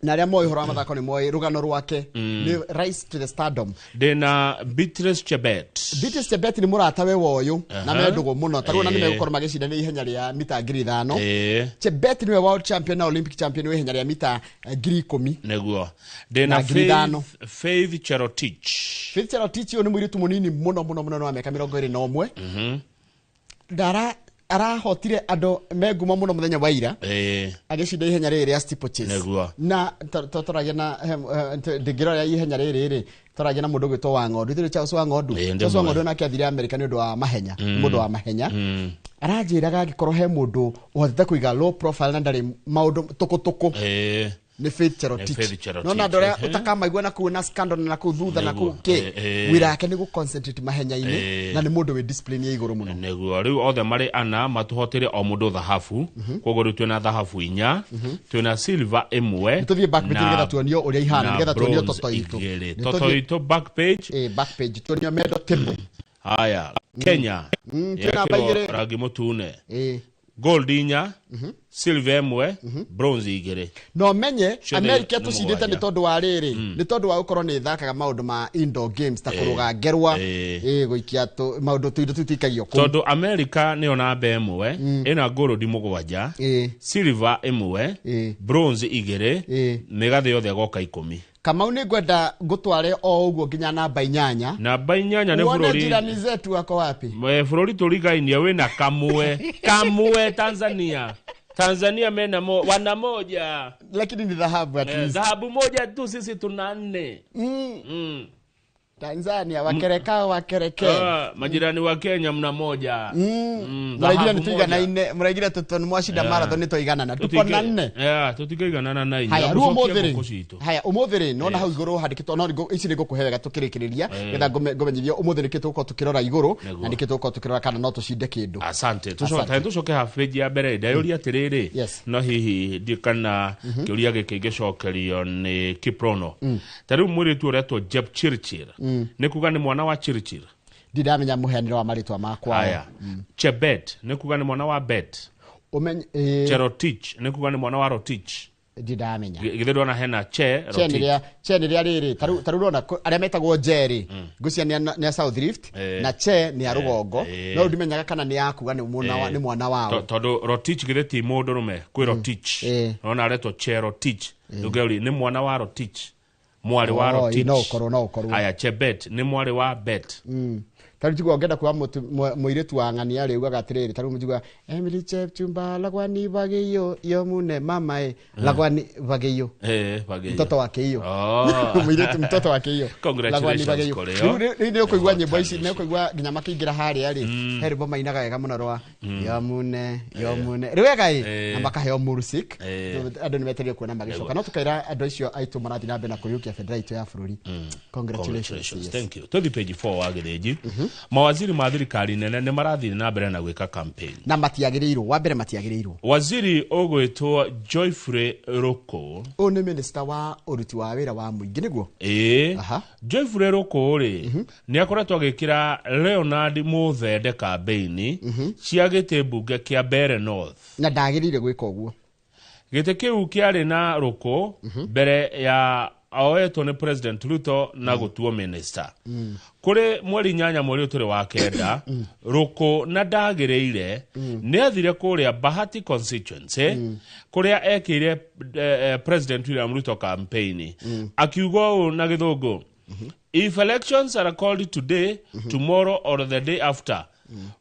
Na arĩa moĩ ũhoro wa mathako nĩ moĩ rũgano rwake. Nĩ rise to the stardom. Ndĩna Beatrice Chebet. Beatrice Chebet nĩ mũratawe wa ũyũ na me ndũgũ mũno. Ta rĩu ona nĩ megũkorwo magĩcindana ihenya rĩa mita 5,000. Chebet nĩwe world champion na Olympic champion wa ihenya rĩa mita 10,000. Nĩguo. Ndĩna Na 5,000. Faith Cherotich. Faith Cherotich ũyũ nĩ mũirĩtu mũnini mũno mũno mũno wa mĩaka 21. Ndara arahotire andũ me ngumo mũno mũthenya wa ira. Agĩcinda ihenya rĩrĩ rĩa steeplechase. Nĩguo. Na tũragia na, ndingĩrora ihenya rĩrĩ rĩ, tũragia na mũndũ ũgwĩtwo wa Ng'ondu. Ithuĩ Charles wa Ng'ondu. Charles wa Ng'ondu nake athire Amerika nĩ ũndũ wa mahenya. Mũndũ wa mahenya. Aranjĩraga angĩkorwo he mũndũ ũhotete kũiga low profile na ndarĩ maũndũ tũkũtũkũ. Nĩ Faith Cherotich. Nĩ Faith Cherotich. No na andũ arĩa ũtakamaigua na kũu na scandal na kũu thutha na kũu kĩ. Wĩra wake nĩ gũ-concentrate mahenya-inĩ na nĩ mũndũ wĩ discipline ya igũrũ mũno. Nĩguo. Rĩu othe marĩ ana matũhotire o mũndũ thahabu. Koguo rĩu twĩna thahabu 4, twĩna silver 1. Nĩ tũthiĩ back page nĩgetha tuonio ũrĩa ihana, na nĩgetha tuonio bronze toto itũ. igĩrĩ. Nĩ Toto tũthiĩ itũ back page. Back page tuonio medal table. Haya, Kenya. Twĩna namba Yekĩrwo igĩrĩ. rangi mũtune. Gold 4, silver 1, bronze 2. No menye Ciothe America nĩ tũcindĩte nĩ mũgwanja. tondũ wa rĩrĩ, nĩ tondũ wa gũkorwo nĩ ĩthakaga maũndũ ma indoor games ta kũrũga ngerwa, gũikia maũndũ tũindo tũu tũikagio kũu. Tondũ America nĩyo namba 1, ĩna gold 7, silver 1, bronze 2, mĩgathĩ yothe ĩgoka 10. Kamau nĩ ngwenda ngũtware o ũguo nginya namba 8. Namba 8 nĩ Uone bũrũri. jirani zetu wako wapi? Bũrũri tũrigainie wĩna kamwe. Kamwe Tanzania. Tanzania mena wana moja. Lakini ni dhahabu at least. Dhahabu moja tu, sisi tuna 4. Tanzania wakereka wakereke. Majirani wa Kenya mna moja. Muraigire Dhahabu nĩ tũiganaine, moja. muraigire tũtũ nĩ mwacinda marathon nĩ tũiganana. Tuko na 4. Tũtikaiganana na inya. Haya, rĩu Mũcokie ũmũthĩ rĩ. ngũkũ citũ. Haya, ũmũthĩ rĩ, nona hau igũrũ handĩkĩtwo, no ici nĩ ngũkũhe wega tũkĩrĩkĩrĩria, nĩgetha ngũmenyithie ũmũthĩ nĩkĩ tũgũkorwo tũkĩrora igũrũ, na nĩkĩ tũgũkorwo tũkĩrora kana no tũcinde kĩndũ. Asante. Asante. Tũcoke half page ya mbere, ndayũria atĩrĩrĩ, no hihi ndiũ kana kĩũria gĩkĩ gĩcokerio nĩ Kiprono. Ta rĩu mũirĩtu ũretwo Jepchirchir, nĩ kuga nĩ mwana wa Chirchir. Ndindamenya mũheanĩre wa marĩtwa makwa. Haya. Chebet nĩ kuga nĩ mwana wa Bet. Cherotich nĩ kuga nĩ mwana wa Rotich. Ndindamenya. Githĩ ndona hena Che Che Rotich. nĩ rĩa, Che nĩ rĩa rĩrĩ, ta rĩu ũrona arĩa metagwo Nje rĩ, ngwĩciria nĩ a South Rift, na Che nĩ a rũgongo, no rĩu ndimenyaga kana nĩ ya kuga nĩ mwana wao. Tondũ Rotich githĩ ti mũndũrũme, kwĩ Rotich. Ũrona aretwo Che Rotich. Ndũngĩũria nĩ mwana wa Rotich. Mwarĩ wa Oh, Rotich. no ũkorwo, no ũkorwo. Haya, Chebet nĩ mwarĩ wa Bet. Tarĩu njiguaga ũngĩenda kuoya mũirĩtu wa ng'ania rĩ, ugaga atĩrĩrĩ, tarĩu njiguaga Emily Chepchumba lagwani bagĩyo yomune mama e lagwani bagĩyo. Bagĩyo. Mtoto wa kĩiyũ. Oh. Mũirĩtu mtoto wa kĩiyũ. Congratulations, Lagwani bagĩyo. Kũrĩo. Rĩu nĩ ũkũigua nyĩmbo ici, nĩ ũkũigua nginya makĩingĩra harĩa rĩ, he rwĩmbo mainaga wega mũno rwa yomune yomune. Rĩ wega ĩ, na makaheo mursik. Andũ nĩ metereire kuona magĩcoka. No tũkaira andũ acio aitũ marathiĩ na mbere na kũriũkia bendera itũ ya bũrũri. Congratulations. Yes. Thank you. Tũthiĩ page 4 wa Gĩthĩnji. Mawaziri ma thirikari nene nĩ marathiĩ na mbere na gwĩka campaign. Na matiagĩrĩirwo, wa mbere matiagĩrĩirwo. Waziri ũgwĩtwo Joyfrey Ruku. Ũyũ nĩ minister wa ũruti wa wĩra wa mũingĩ nĩguo? Ĩĩ. Joyfrey Ruku rĩ, nĩ akoretwo agĩkĩra Leonard Mũthende kambĩini cia gĩtĩ mbunge kĩa Mbeere North. Na ndagĩrĩire gwĩka ũguo. Gĩtĩ kĩu kĩarĩ na Ruku mbere ya oetwo nĩ President Ruto na gũtuo minister. Kũrĩ mweri 8 mweri ũyũ tũrĩ wa 9, Ruku na ndagĩrĩire nĩ athire kũrĩa Bahati constituency kũrĩa ekĩire President William Ruto campaign. Akiuga ũũ na gĩthũngũ, If elections are called today, tomorrow or the day after,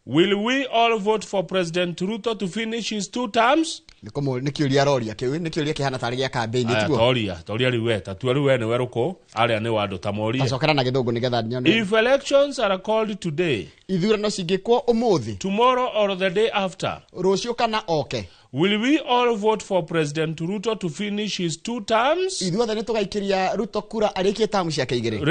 will we all vote for President Ruto to finish his 2 terms? Nĩ kĩũria aroria kĩu, nĩ kĩũria kĩhana tarĩ gĩa campaign, Aya, tiguo? toria rĩu we, ta tua rĩu we nĩwe Ruku, arĩa nĩ wa andũ ta morie. Tacokera na gĩthũngũ nĩgetha nyone. If elections are called today, ithurano cingĩkwo ũmũthĩ, tomorrow or the day after, rũciũ kana oke, will we all vote for President Ruto to finish his 2 terms? Ithuothe nĩ tũgaikĩria Ruto kura arĩkie tamu ciake igĩrĩ.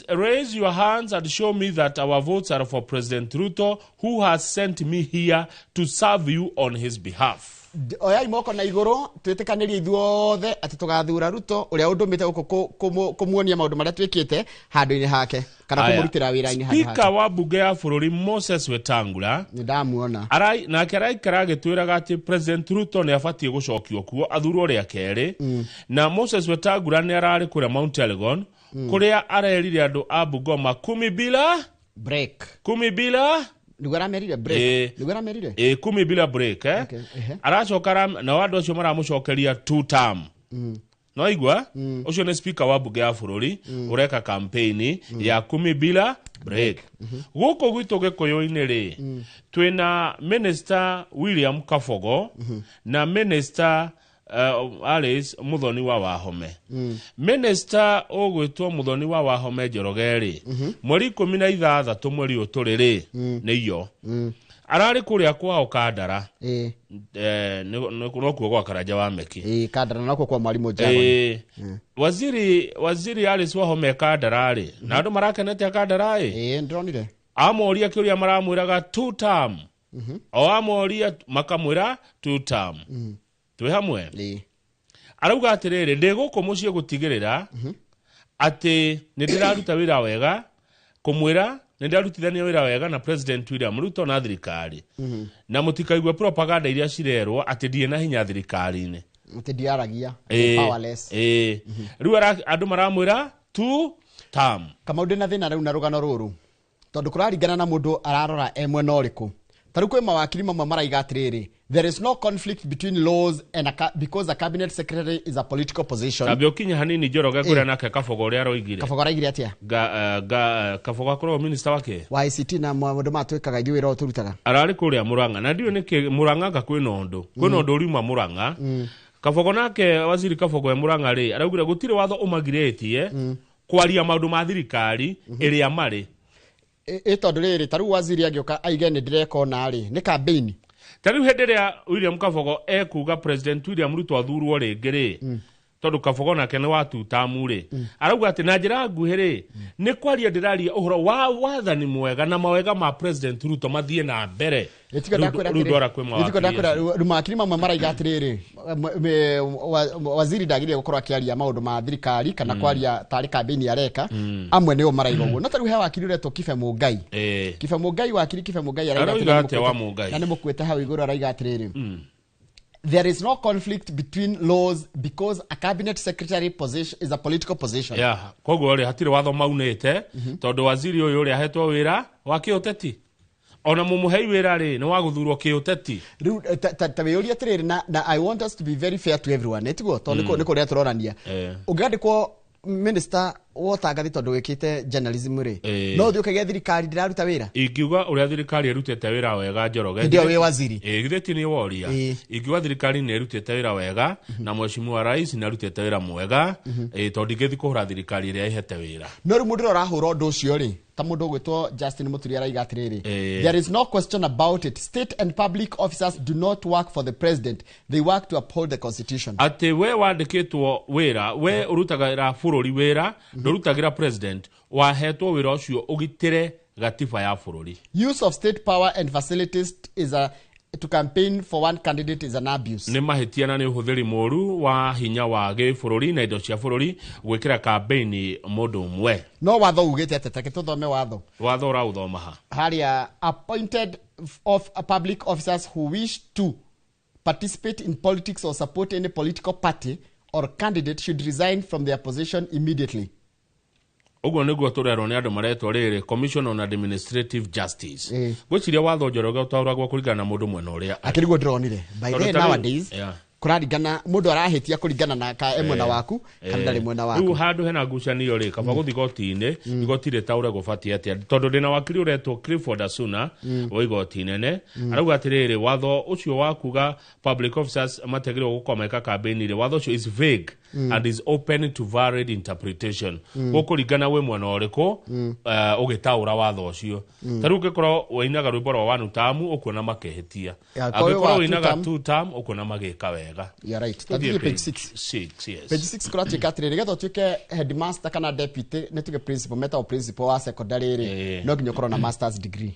Raise your hands and show me that our votes are for President Ruto, who has sent me here to serve you on his behalf. Oyai moko na igũrũ twĩtĩkanĩrie ithuothe atĩ tũgathura Ruto ũrĩa ũndũmĩte gũkũ kũmuonia maũndũ marĩa twĩkĩte handũ-inĩ hake kana Aya. kũmũrutĩra wĩra-inĩ handũ Speaker hake. wa bunge ya bũrũri Moses Wetangula nĩ ndamuona. Nake araikara agĩtwĩraga atĩ President Ruto nĩ abatiĩ gũcokio kuo athurwo rĩa kerĩ. Na Moses Wetangula nĩ ararĩ kũrĩa Mount Elgon kũrĩa arerire andũ a Bungoma kumi bila break. Kumi bila Nĩguo aramerire break. Nĩguo aramerire? Kumi bila break, eh? Okay, ehe. Aracoka nao andũ acio maramũcokeria 2 term. No igua? Ũcio nĩ speaker wa bunge ya bũrũri ũreka campaign ya kumi bila break. Gũkũ gwitũ Gĩkũyũ-inĩ rĩ, twĩna Minister William Kabogo na Minister Alice Muthoni wa Wahome. Minister ũgwĩtwo Muthoni wa Wahome Njoroge rĩ, mweri 16 mweri ũyũ tũrĩ rĩ, nĩ iyo. Ararĩ kũrĩa kwao Kandara. Nokuo gwa Karanja wa Meki. Kandara nokuo kwa Mwalimu Njagoni. Waziri Alice Wahome Kandara rĩ, na andũ marakenete Kandara ĩ? Ndĩronire. Amoria kĩũria maramwĩraga 2 term. O amoria makamwĩra 2 term. Twĩ hamwe? Arauga atĩrĩrĩ, ndĩ gũkũ mũciĩ gũtigĩrĩra atĩ nĩ ndĩraruta wĩra wega, kũmwĩra nĩ ndĩrarutithania wĩra wega na President William Ruto na thirikari. Na mũtikaigue propaganda iria cirerwo atĩ ndirĩ na hinya thirikari-inĩ. Atĩ ndiaragia, powerless. Rĩu andũ maramwĩra 2 term. Kamau ndĩ na thĩna rĩu na rũgano rũrũ, tondũ kũraringana na mũndũ ararora e mwena ũrĩkũ. Ta rĩu kwĩ mawakiri mamwe maraiga atĩrĩrĩ, there is no conflict between laws and because a cabinet secretary is a political position. Tambia ũkinye hanini Njoroge ngwĩre nake Kabogo ũrĩa aroigire. Kabogo araigire atĩa? Kabogo akoragwo minister wake? Wa ICT na maũndũ maya twĩkaga ithuĩ wĩra ũyũ tũrutaga. Ararĩ kũrĩa Murang'a na ndiũĩ nĩkĩ Murang'a anga kwĩna ũndũ. Kwĩna ũndũ ũriuma Murang'a. Kabogo nake waziri Kabogo e Murang'a rĩ, araugire gũtirĩ watho ũmagirĩtie kwaria maũndũ ma thirikari ĩrĩa marĩ. Ĩ tondũ rĩrĩ, ta rĩu waziri angĩũka aige nĩ ndĩreka ũna rĩ, nĩ campaign. Ta rĩu hĩndĩ ĩrĩa William Kabogo ekuga President William Ruto athurwo rĩngĩ rĩ, tondũ Kabogo nake nĩ wa tutamu rĩ, arauga atĩ na njĩra nguhĩ rĩ, nĩ kwaria ndĩraria ũhoro wa wathani mwega na mawega ma President Ruto mathiĩ na mbere. Rĩu ndwara kwĩ mawakiri acio. Rĩu mawakiri mamwe maraiga atĩrĩrĩ, waziri ndagĩrĩire gũkorwo akĩaria maũndũ ma thirikari kana kwaria tarĩ campaign areka, amwe nĩo maraiga ũguo. No ta rĩu he wakiri ũretwo Kibe Mũngai. Kibe Mũngai, wakiri Kibe Mũngai araiga Arauga atĩrĩrĩ, atĩa wa Mũngai? Na nĩ mũkuĩte hau igũrũ araiga atĩrĩrĩ, there is no conflict between laws because a cabinet secretary position is a political position. Yeah, koguo rĩ hatirĩ watho maunĩte, tondũ waziri ũyũ ũrĩa ahetwo wĩra wa kĩũteti. Ona mũmũhei wĩra rĩ, nĩ wa gũthurwo kĩũteti. Rĩu, ta wĩyũrie atĩrĩrĩ, na I want us to be very fair to everyone, ĩtiguo? Tondũ nĩ kũrĩa tũronania. Ũngĩandĩkwo minister Wotangathi tondu wikite journalism ri no thi ukagĩa thirikari ndiraruta wira. Ingiuga uria thirikari ĩrutĩte wĩra wega, Njoroge. Hĩndĩ ĩyo wĩ waziri. Githĩ ti nĩ woria? Ingiuga thirikari nĩ ĩrutĩte wĩra wega na mheshimiwa rais nĩ arutĩte wĩra mwega, tondũ ndingĩthiĩ kũhũra thirikari ĩrĩa ĩhete wĩra. No rĩu mũndũ ũrĩa ũrahũra ũndũ ũcio rĩ, ta mũndũ ũgwĩtwo Justin Muturi araiga atĩrĩrĩ, there is no question about it, state and public officers do not work for the president, they work to uphold the constitution. Atĩ we wandĩkĩtwo wĩra, we ũrutagĩra bũrũri wĩra, ndũrutagĩra president. Wahetwo wĩra ũcio ũgitĩre gatiba ya bũrũri. Use of state power and facilities is a to campaign for one candidate is an abuse. Nĩ mahĩtia na nĩ ũhũthĩri mũru wa hinya wa gĩbũrũri na indo cia bũrũri gwĩkĩra kambeini mũndũ ũmwe. No watho ugĩte atĩ, take tũthome watho. Watho ũraũthoma ha? Harĩa appointed of public officers who wish to participate in politics or support any political party or candidate should resign from their position immediately. Ũguo nĩguo tũrerwo nĩ andũ maretwo rĩrĩ, Commission on Administrative Justice. Ngwĩciria watho, Njoroge, ũtaũragwo kũringana na mũndũ mwena ũrĩa arĩ. Akĩriguo ndĩronire by Tondũ the ta rĩu- nowadays kũraringana mũndũ arahĩtia kũringana na ka e mwena waku kana ndarĩ mwena Rĩu waku. Handũ hena ngucanio rĩ, kaba gũthiĩ igoti-inĩ, igoti rĩtaũre gũbatiĩ atĩa, tondũ ndĩna wakiri ũretwo Clifford Asuna wa igoti inene. Arauga atĩrĩrĩ, watho ũcio wa kuga public officers matiagĩrĩirwo gũkorwo meka campaign rĩ, watho ũcio is vague and is open to varied interpretation. Gũkũringana wĩ mwena ũrĩkũ ũgĩtaũra watho ũcio. Ta rĩu ũngĩkorwo ũinaga rwĩmbo rwa one term, ũkuona makĩhĩtia. Yeah, korwo Angĩkorwo wa two ũinaga term. two term, ũkuona magĩka wega. You're right. Tũthiĩ Tathiĩ page page 6. 6, yes. Page 6 kũratuĩka atĩrĩrĩ, nĩgetha ũtuĩke headmaster kana deputy, nĩ tuge principal, metagwo principal wa secondary rĩ, no nginya ũkorwo na masters degree.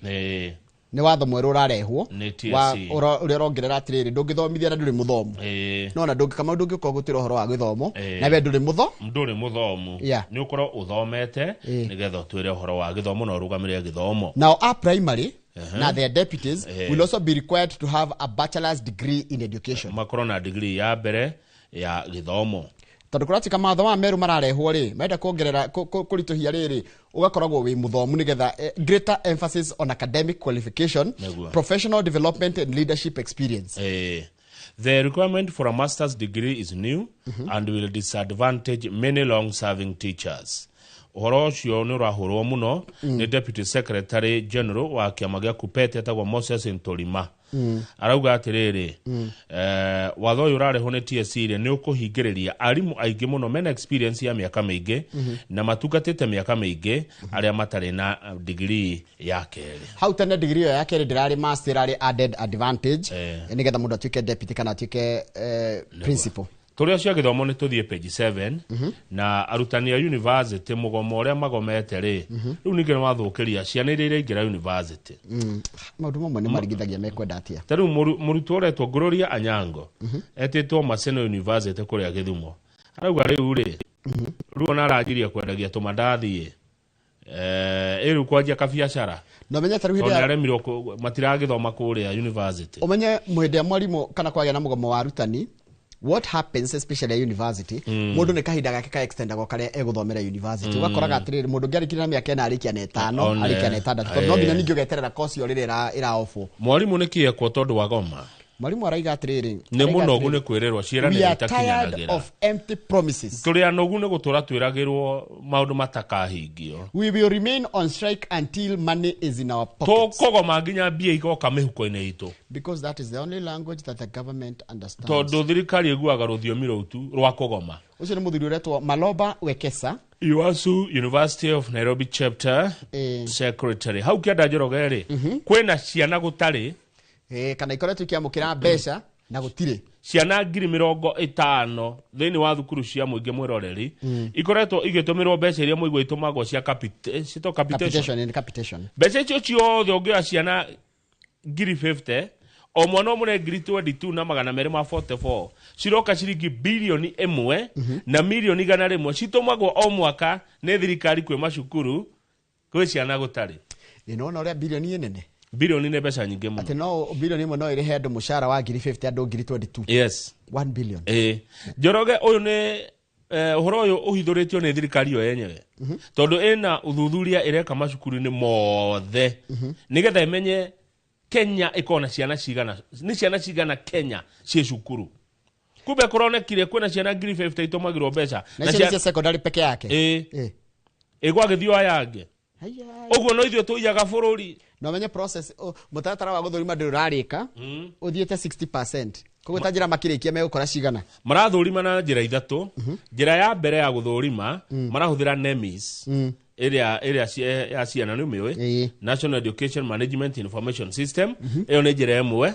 Nĩ watho mwerũ ũrarehwo Nĩ TSC. wa ũrĩa ũrongerera atĩrĩrĩ, ndũngĩthomithia na ndũrĩ mũthomu. No na ndũngĩ kama ndũngĩũka gũtwĩra ũhoro wa gĩthomo na we ndũrĩ mũtho. Ndũrĩ mũthomu. Nĩ ũkorwo ũthomete nĩgetha ũtwĩre ũhoro wa gĩthomo na ũrũgamĩrĩre gĩthomo. Now our primary na their deputies will also be required to have a bachelor's degree in education. Makorwo na degree ya mbere ya gĩthomo. Tondũ kũratuĩka mawatho maya merũ mararehwo rĩ, marenda kuongerera kũritũhia rĩrĩ, ũgakoragwo wĩ mũthomu nĩgetha greater emphasis on academic qualification, professional development and leadership experience. The requirement for a master's degree is new and will disadvantage many long-serving teachers. Ũhoro ũcio nĩ ũrahũrwo mũno nĩ Deputy Secretary General wa kĩama gĩa KUPPET etagwo Moses Ntolima. Arauga atĩrĩrĩ, watho ũyũ ũrarehwo nĩ TSC rĩ, nĩ ũkũhingĩrĩria arimũ aingĩ mũno mena experience ya mĩaka mĩingĩ na matungatĩte mĩaka mĩingĩ, arĩa matarĩ na degree ya kerĩ. Hau tene degree ĩyo ya kerĩ ndĩrarĩ master, ĩrarĩ added advantage nĩgetha mũndũ atuĩke deputy kana atuĩke principal. Tũrĩa cia gĩthomo nĩ tũthiĩ page 7 na arutani a university, mũgomo ũrĩa magomete rĩ, rĩu ningĩ nĩ wathũkĩria ciana iria iraingĩra university. Maũndũ mamwe nĩ marigithagia mekwenda atĩa. Ta rĩu mũrutwo ũretwo Gloria Anyango etĩtwo Maseno University kũrĩa Gĩthumo, arauga rĩu rĩ, rĩu ona aranjirie kwendagia tũmandathi ĩ rĩu kwanjia kabiacara Na ũmenye ta rĩu hĩndĩ tondũ nĩaremirwo matiragĩthoma kũrĩa university. Ũmenye hĩndĩ ya mwarimũ kana kwagĩa na mũgomo wa arutani, what happens especially at university, mũndũ nĩ kahinda gake ka extendagwo karĩa egũthomera university. Ũgakoraga atĩrĩrĩ, mũndũ ũngĩ arĩkirie na mĩaka 4, arĩkia na 5, One. arĩkia na 6, tondũ no nginya ningĩ ũgeterera kosi ĩyo rĩrĩa ĩraofwo. Mwarimũ nĩ kĩ ekwo tondũ wa goma? Mwarimu araiga atĩrĩrĩ, Nĩ araiga mũnogu atĩrĩrĩ, nĩ kwĩrĩrwo we ciĩranĩro are tired itakinyanagĩra. of empty promises. Tũrĩ anogu nĩ gũtũra twĩragĩrwo maũndũ matakahingio. We will remain on strike until money is in our pockets. Tũkũgoma nginya mbia igoka mĩhuko-inĩ itũ. Because that is the only language that the government understands. Tondũ thirikari ĩguaga rũthiomi rũu tu rwa kũgoma. Ũcio nĩ mũthuri ũretwo Maloba Wekesa. UASU University of Nairobi chapter secretary. Hau kĩanda, Njoroge, rĩ, kwĩna ciana gũtarĩ kana ikoretwo ikiamũkĩra mbeca na gũtirĩ. Ciana 50,000 thĩinĩ wa thukuru cia mũingĩ, mwĩroreri, ikoretwo igĩtũmĩrwo mbeca iria mũigua itũmagwo cia citwo capitation. Capitation and capitation. Mbeca icio ciothe ũngĩoya ciana 50,000, o mwana ũmwe 22,244 na ciroka ciringi 1,100,000,000 citũmagwo o mwaka nĩ thirikari kwĩ macukuru kwĩ ciana gũtarĩ. Ĩ nĩwona ũrĩa bilioni nene? Bilioni nĩ mbeca nyingĩ mũno. Atĩ no 1 billion no ĩrĩhe andũ mũcara wa 50,000, andũ 22,000. Yes. 1 billion. Ĩĩ, Njoroge, ũyũ nĩ ũhoro ũyũ ũhithũrĩtio nĩ thirikari yo yenyewe, tondũ ĩna ũthuthuria ĩreka macukuru-inĩ mothe nĩgetha ĩmenye Kenya ĩkorwo na ciana cigana, nĩ ciana cigana Kenya ciĩ cukuru. Kumbe kũronekire kwĩna ciana 50,000 itũmagĩrwo mbeca. Na icio nĩ cia secondary peke yake. Ĩĩ. Ĩgwagĩthiĩ aya angĩ. Ũguo no ithuĩ tũiyaga bũrũri. Na ũmenye process mũtaratara wa gũthũrima ndũrĩ ũrarĩka, ũthiĩte 60%. Koguo ta njĩra makĩrĩkia megũkora cigana? Marathũrima na njĩra ithatũ. Njĩra ya mbere ya gũthũrima marahũthĩra NEMIS, ĩrĩa ya ciana nĩ ũmĩũĩ, National Education Management Information System. Ĩyo nĩ njĩra ĩmwe.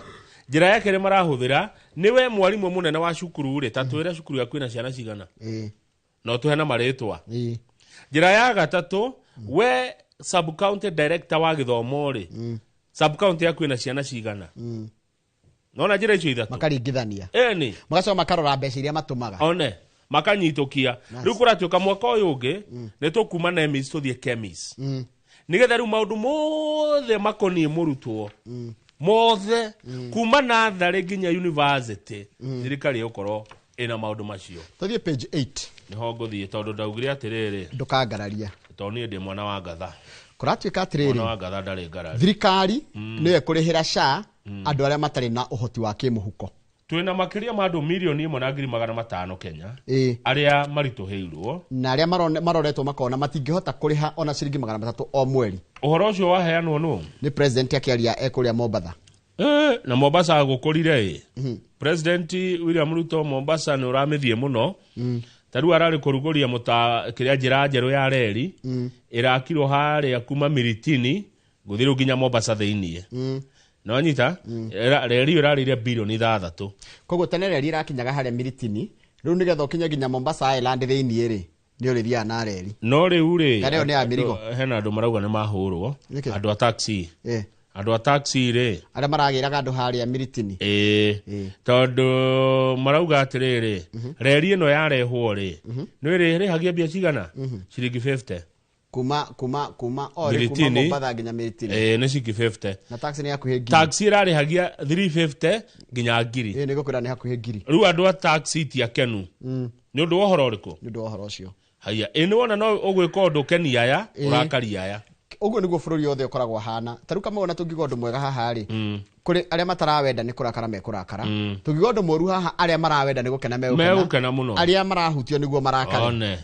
Njĩra ya kerĩ marahũthĩra nĩ we mwarimũ mũnene wa cukuru rĩ, ta twĩre cukuru yaku ĩna ciana cigana, na ũtũhe na marĩtwa. Njĩra ya gatatũ, we sub county director wa gĩthomo rĩ, sub county yaku ĩna ciana cigana. Nona njĩra icio ithatũ makaringithania, ĩni magacoka makarora mbeca iria matũmaga, one makanyitũkia. Rĩu kũratuĩka mwaka ũyũ ũngĩ nĩ tũkuma NEMIS tũthiĩ KEMIS, nĩgetha rĩu maũndũ mothe makoniĩ mũrutwo mothe kuma natharĩ nginya university, thirikari ĩgũkorwo ĩna maũndũ macio. Tũthiĩ page 8. Nĩho ngũthiĩ tondũ ndaugire atĩrĩrĩ, ndũkangararia, tondũ niĩ ndĩ mwana wa ngatha. Kũratuĩka atĩrĩrĩ, mwana wa ngatha ndarĩ ngarari. Thirikari nĩyo ĩkũrĩhĩra SHA andũ arĩa matarĩ na ũhoti wa kĩmũhuko. Twĩna makĩria ma andũ 1,500,000 Kenya arĩa maritũhĩirwo na arĩa maroretwo makona matingĩhota kũrĩha ona ciringi 300 o mweri. Ũhoro ũcio waheanwo nũ? Nĩ president akĩaria ekũrĩa Mombatha. Na Mombasa gũkũrire ĩ. President William Ruto Mombasa nĩ ũramĩthiĩ mũno. Ta rĩu ararĩ kũrugũria kĩrĩa njĩra njerũ ya reri ĩrakirwo harĩa kuma Miritini gũthiĩ rĩu nginya Mombasa thĩiniĩ. No nyita reri ĩrarĩire bilioni 6. Koguo tene reri ĩrakinyaga harĩa Miritini, rĩu nĩgetha ũkinye nginya Mombasa Island thĩiniĩ rĩ, nĩ ũrĩthiaga na reri. No rĩu rĩ, na rĩo nĩ ya mĩrigo. Hena andũ marauga nĩ mahũrwo, andũ a taxi. Andũ a taxi rĩ, arĩa maragĩraga andũ harĩa Miritini. Tondũ marauga atĩrĩrĩ, reri ĩno yarehwo rĩ, nĩ ĩrĩhagia mbia cigana? Ciringi 50. Kuma kuma kuma ori kuma Mombasa nginya Miritini. Nĩ ciringi 50. Na taxi nĩ hakuhĩ ngiri. Taxi ĩrarĩhagia 350 nginya ngiri. Nĩ gũkwĩra nĩ hakuhĩ ngiri. Rĩu andũ a taxi ti akenu. Nĩ ũndũ wa ũhoro ũrĩkũ? Nĩ ũndũ wa ũhoro ũcio. Haya, nĩ wona no ũgwĩka ũndũ ũkenia aya, ũrakaria aya. Ũguo nĩguo bũrũri wothe ũkoragwo hana. Ta rĩu kama wona tũngiuga ũndũ mwega haha rĩ, kũrĩ arĩa matarawenda nĩ kũrakara mekũrakara. Tũngiuga ũndũ mũru haha, arĩa marawenda nĩ gũkena megũkena mũno. Arĩa marahutio nĩguo marakare. One.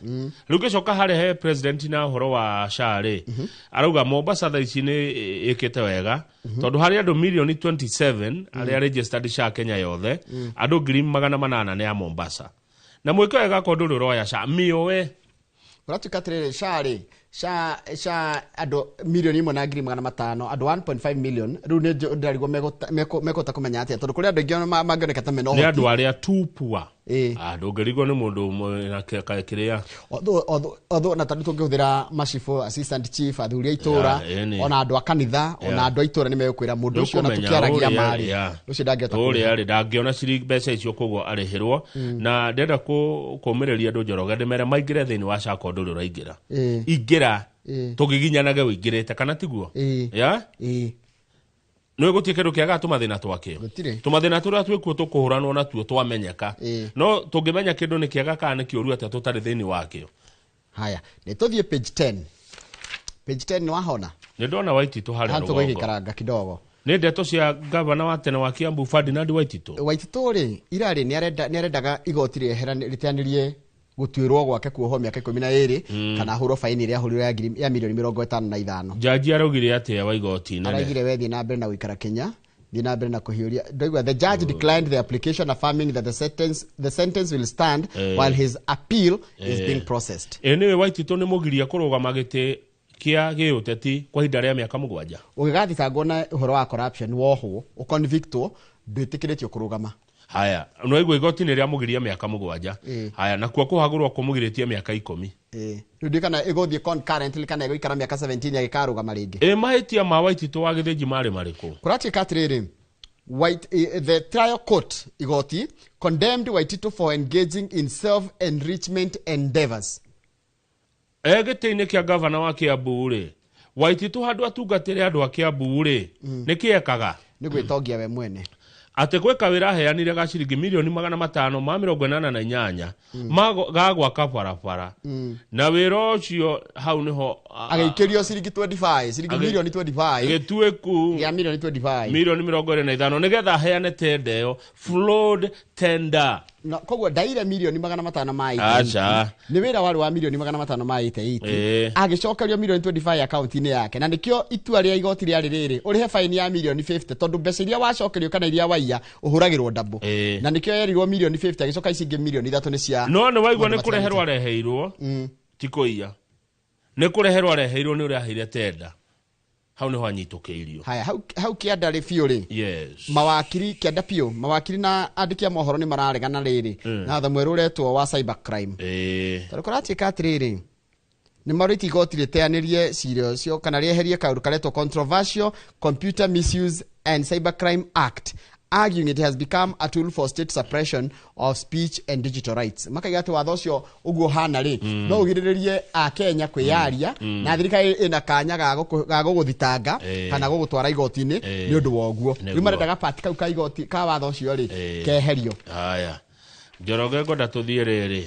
Rĩu ngĩcoka harĩa he president na ũhoro wa SHA rĩ, arauga Mombasa thaa ici nĩ ĩkĩte wega, tondũ harĩ andũ milioni 27 arĩa registered SHA Kenya yothe, andũ 800,000 nĩ a Mombasa. Na mwĩke wega korwo ndũrĩ ũroya SHA, mĩoe. Kũratuĩka atĩrĩrĩ, SHA rĩ, SHA andũ 1,500,000, andũ 1.5 million, rĩu nĩ ndĩrarigwo mekũhota kũmenya atĩa, tondũ kũrĩ andũ aingĩ mangĩoneka ta mena ũhoti. Nĩ andũ arĩa too poor. Ndũngĩrigwo nĩ mũndũ ũmwe na kĩrĩa. Although na tondũ tũngĩhũthĩra macibũ, assistant chief, athuri a itũũra, ona andũ a kanitha, ona andũ a itũũra nĩ megũkwĩra mũndũ ũcio ona tũkĩaragia marĩ, ũcio ndangĩhota kũrĩha. Ũrĩa rĩ, ndangĩona ciringi mbeca icio koguo arĩhĩrwo. Na ndĩrenda kũmĩrĩria andũ Njoroge ndĩmere maingĩre thĩinĩ wa SHA korwo ndũrĩ ũraingĩra. Ingĩra, tũgiginyanage ũingĩrĩte, kana tiguo? Ya? Nĩ gũtirĩ kĩndũ kĩagaga tũmathĩna twakĩo. Tũmathĩna tũrĩa twĩkuo tũkũhũranwo natuo twamenyeka. No tũngĩmenya kĩndũ nĩ kĩega kana nĩ kĩũru atĩa tũtarĩ thĩinĩ wakĩo. Haya, nĩ tũthiĩ page 10. Page 10 nĩ wahona? Nĩ ndona Waititũ harĩa rũgongo. Tũgũgĩikaranga kidogo. Nĩ ndeto cia gavana wa tene wa Kiambu Ferdinand Waititũ. Waititũ rĩ, ira rĩ nĩarendaga igoti rĩteanĩrie gũtuĩrwo gwake kuohwo mĩaka 12 kana ahũrwo faini ĩrĩa ahũrirwo ya milioni 55. Jaji araugire atĩa wa igoti inene? Araugire we thiĩ na mbere na gũikara Kenya, thiĩ na mbere na kũhiũria. Ndaigua the judge declined the application affirming that the sentence will stand while his appeal is being processed. Nĩwe Waititũ nĩ mũgiria kũrũgama gĩtĩ kĩa gĩũteti kwa ihinda rĩa mĩaka 7. Ũgĩgathitangwo na ũhoro wa corruption wohwo, ũconvictwo, ndwĩtĩkĩrĩtio kũrũgama. Haya, no igwe igoti nĩ rĩamũgiria mĩaka 7. Haya, nakuo kũhagũrwo kũmũgirĩtie mĩaka 10. Rĩu ndiũĩ kana ĩgũthiĩ concurrently kana ĩgũikara mĩaka 17 agĩkarũgama rĩngĩ. Mahĩtia ma Waititũ wa Gĩthĩnji marĩ marĩkũ? Kũratuĩka atĩrĩrĩ, the trial court igoti condemned Waititũ for engaging in self-enrichment endeavors. Gĩtĩ-inĩ kĩa gavana wa Kiambu rĩ, Waititũ handũ atungatĩre andũ a Kiambu rĩ, nĩ kĩ ekaga? Nĩ gwĩtongia we mwene. Atĩ gwĩ kawĩra aheanire ga ciringi mirioni 588 ma ga gwaka barabara, na wĩra ũcio hau nĩho Agĩikĩrio ciringi 25, ciringi mirioni 25. Gĩtuĩku ya mirioni 25. Mirioni 25 nĩgetha aheane tender ĩyo, flawed tender. Na koguo ndaire mirioni 500 ma Aca. Nĩ wĩra warĩ wa mirioni 500 ma 88. Agĩcokerio mirioni 25 akaunti-inĩ yake, na nĩkĩo itua rĩa igoti rĩarĩ rĩrĩ, ũrĩhe faini ya mirioni 50, tondũ mbeca iria wacokerio kana iria waiya ũhũragĩrwo double. Na nĩkĩo yerirwo mirioni 50, agĩcoka ici ingĩ mirioni 3 nĩ cia No nĩ waigua maũndũ nĩ kũreherwo matiganĩte. Areheirwo, ti kũiya, nĩ kũreherwo areheirwo nĩ ũrĩa aheire tender, hau nĩho anyitũkĩirio. Haya, hau kĩanda rĩ biũ rĩ, mawakiri kĩanda biũ, mawakiri na andĩki a mohoro nĩ mararegana rĩrĩ na watho mwerũ ũretwo wa cyber crime, tondũ kũratuĩka atĩrĩrĩ, nĩ marĩtie igoti rĩteanĩrie cira ũcio kana rĩeherie kaũndũ karetwo Controversial Computer Misuse and Cybercrime Act, arguing it has become a tool for state suppression of speech and digital rights. Makaiga atĩ watho ũcio ũguo ũhana rĩ, no ũgirĩrĩrie akenya kwĩyaria, na thirikari ĩna kanya ga gũgũthitanga kana gũgũtwara igoti-inĩ nĩ ũndũ wa ũguo. Rĩu marendaga part kau ka igoti ka watho ũcio rĩ, keherio. Haya, Njoroge, ngwenda tũthiĩ rĩrĩ,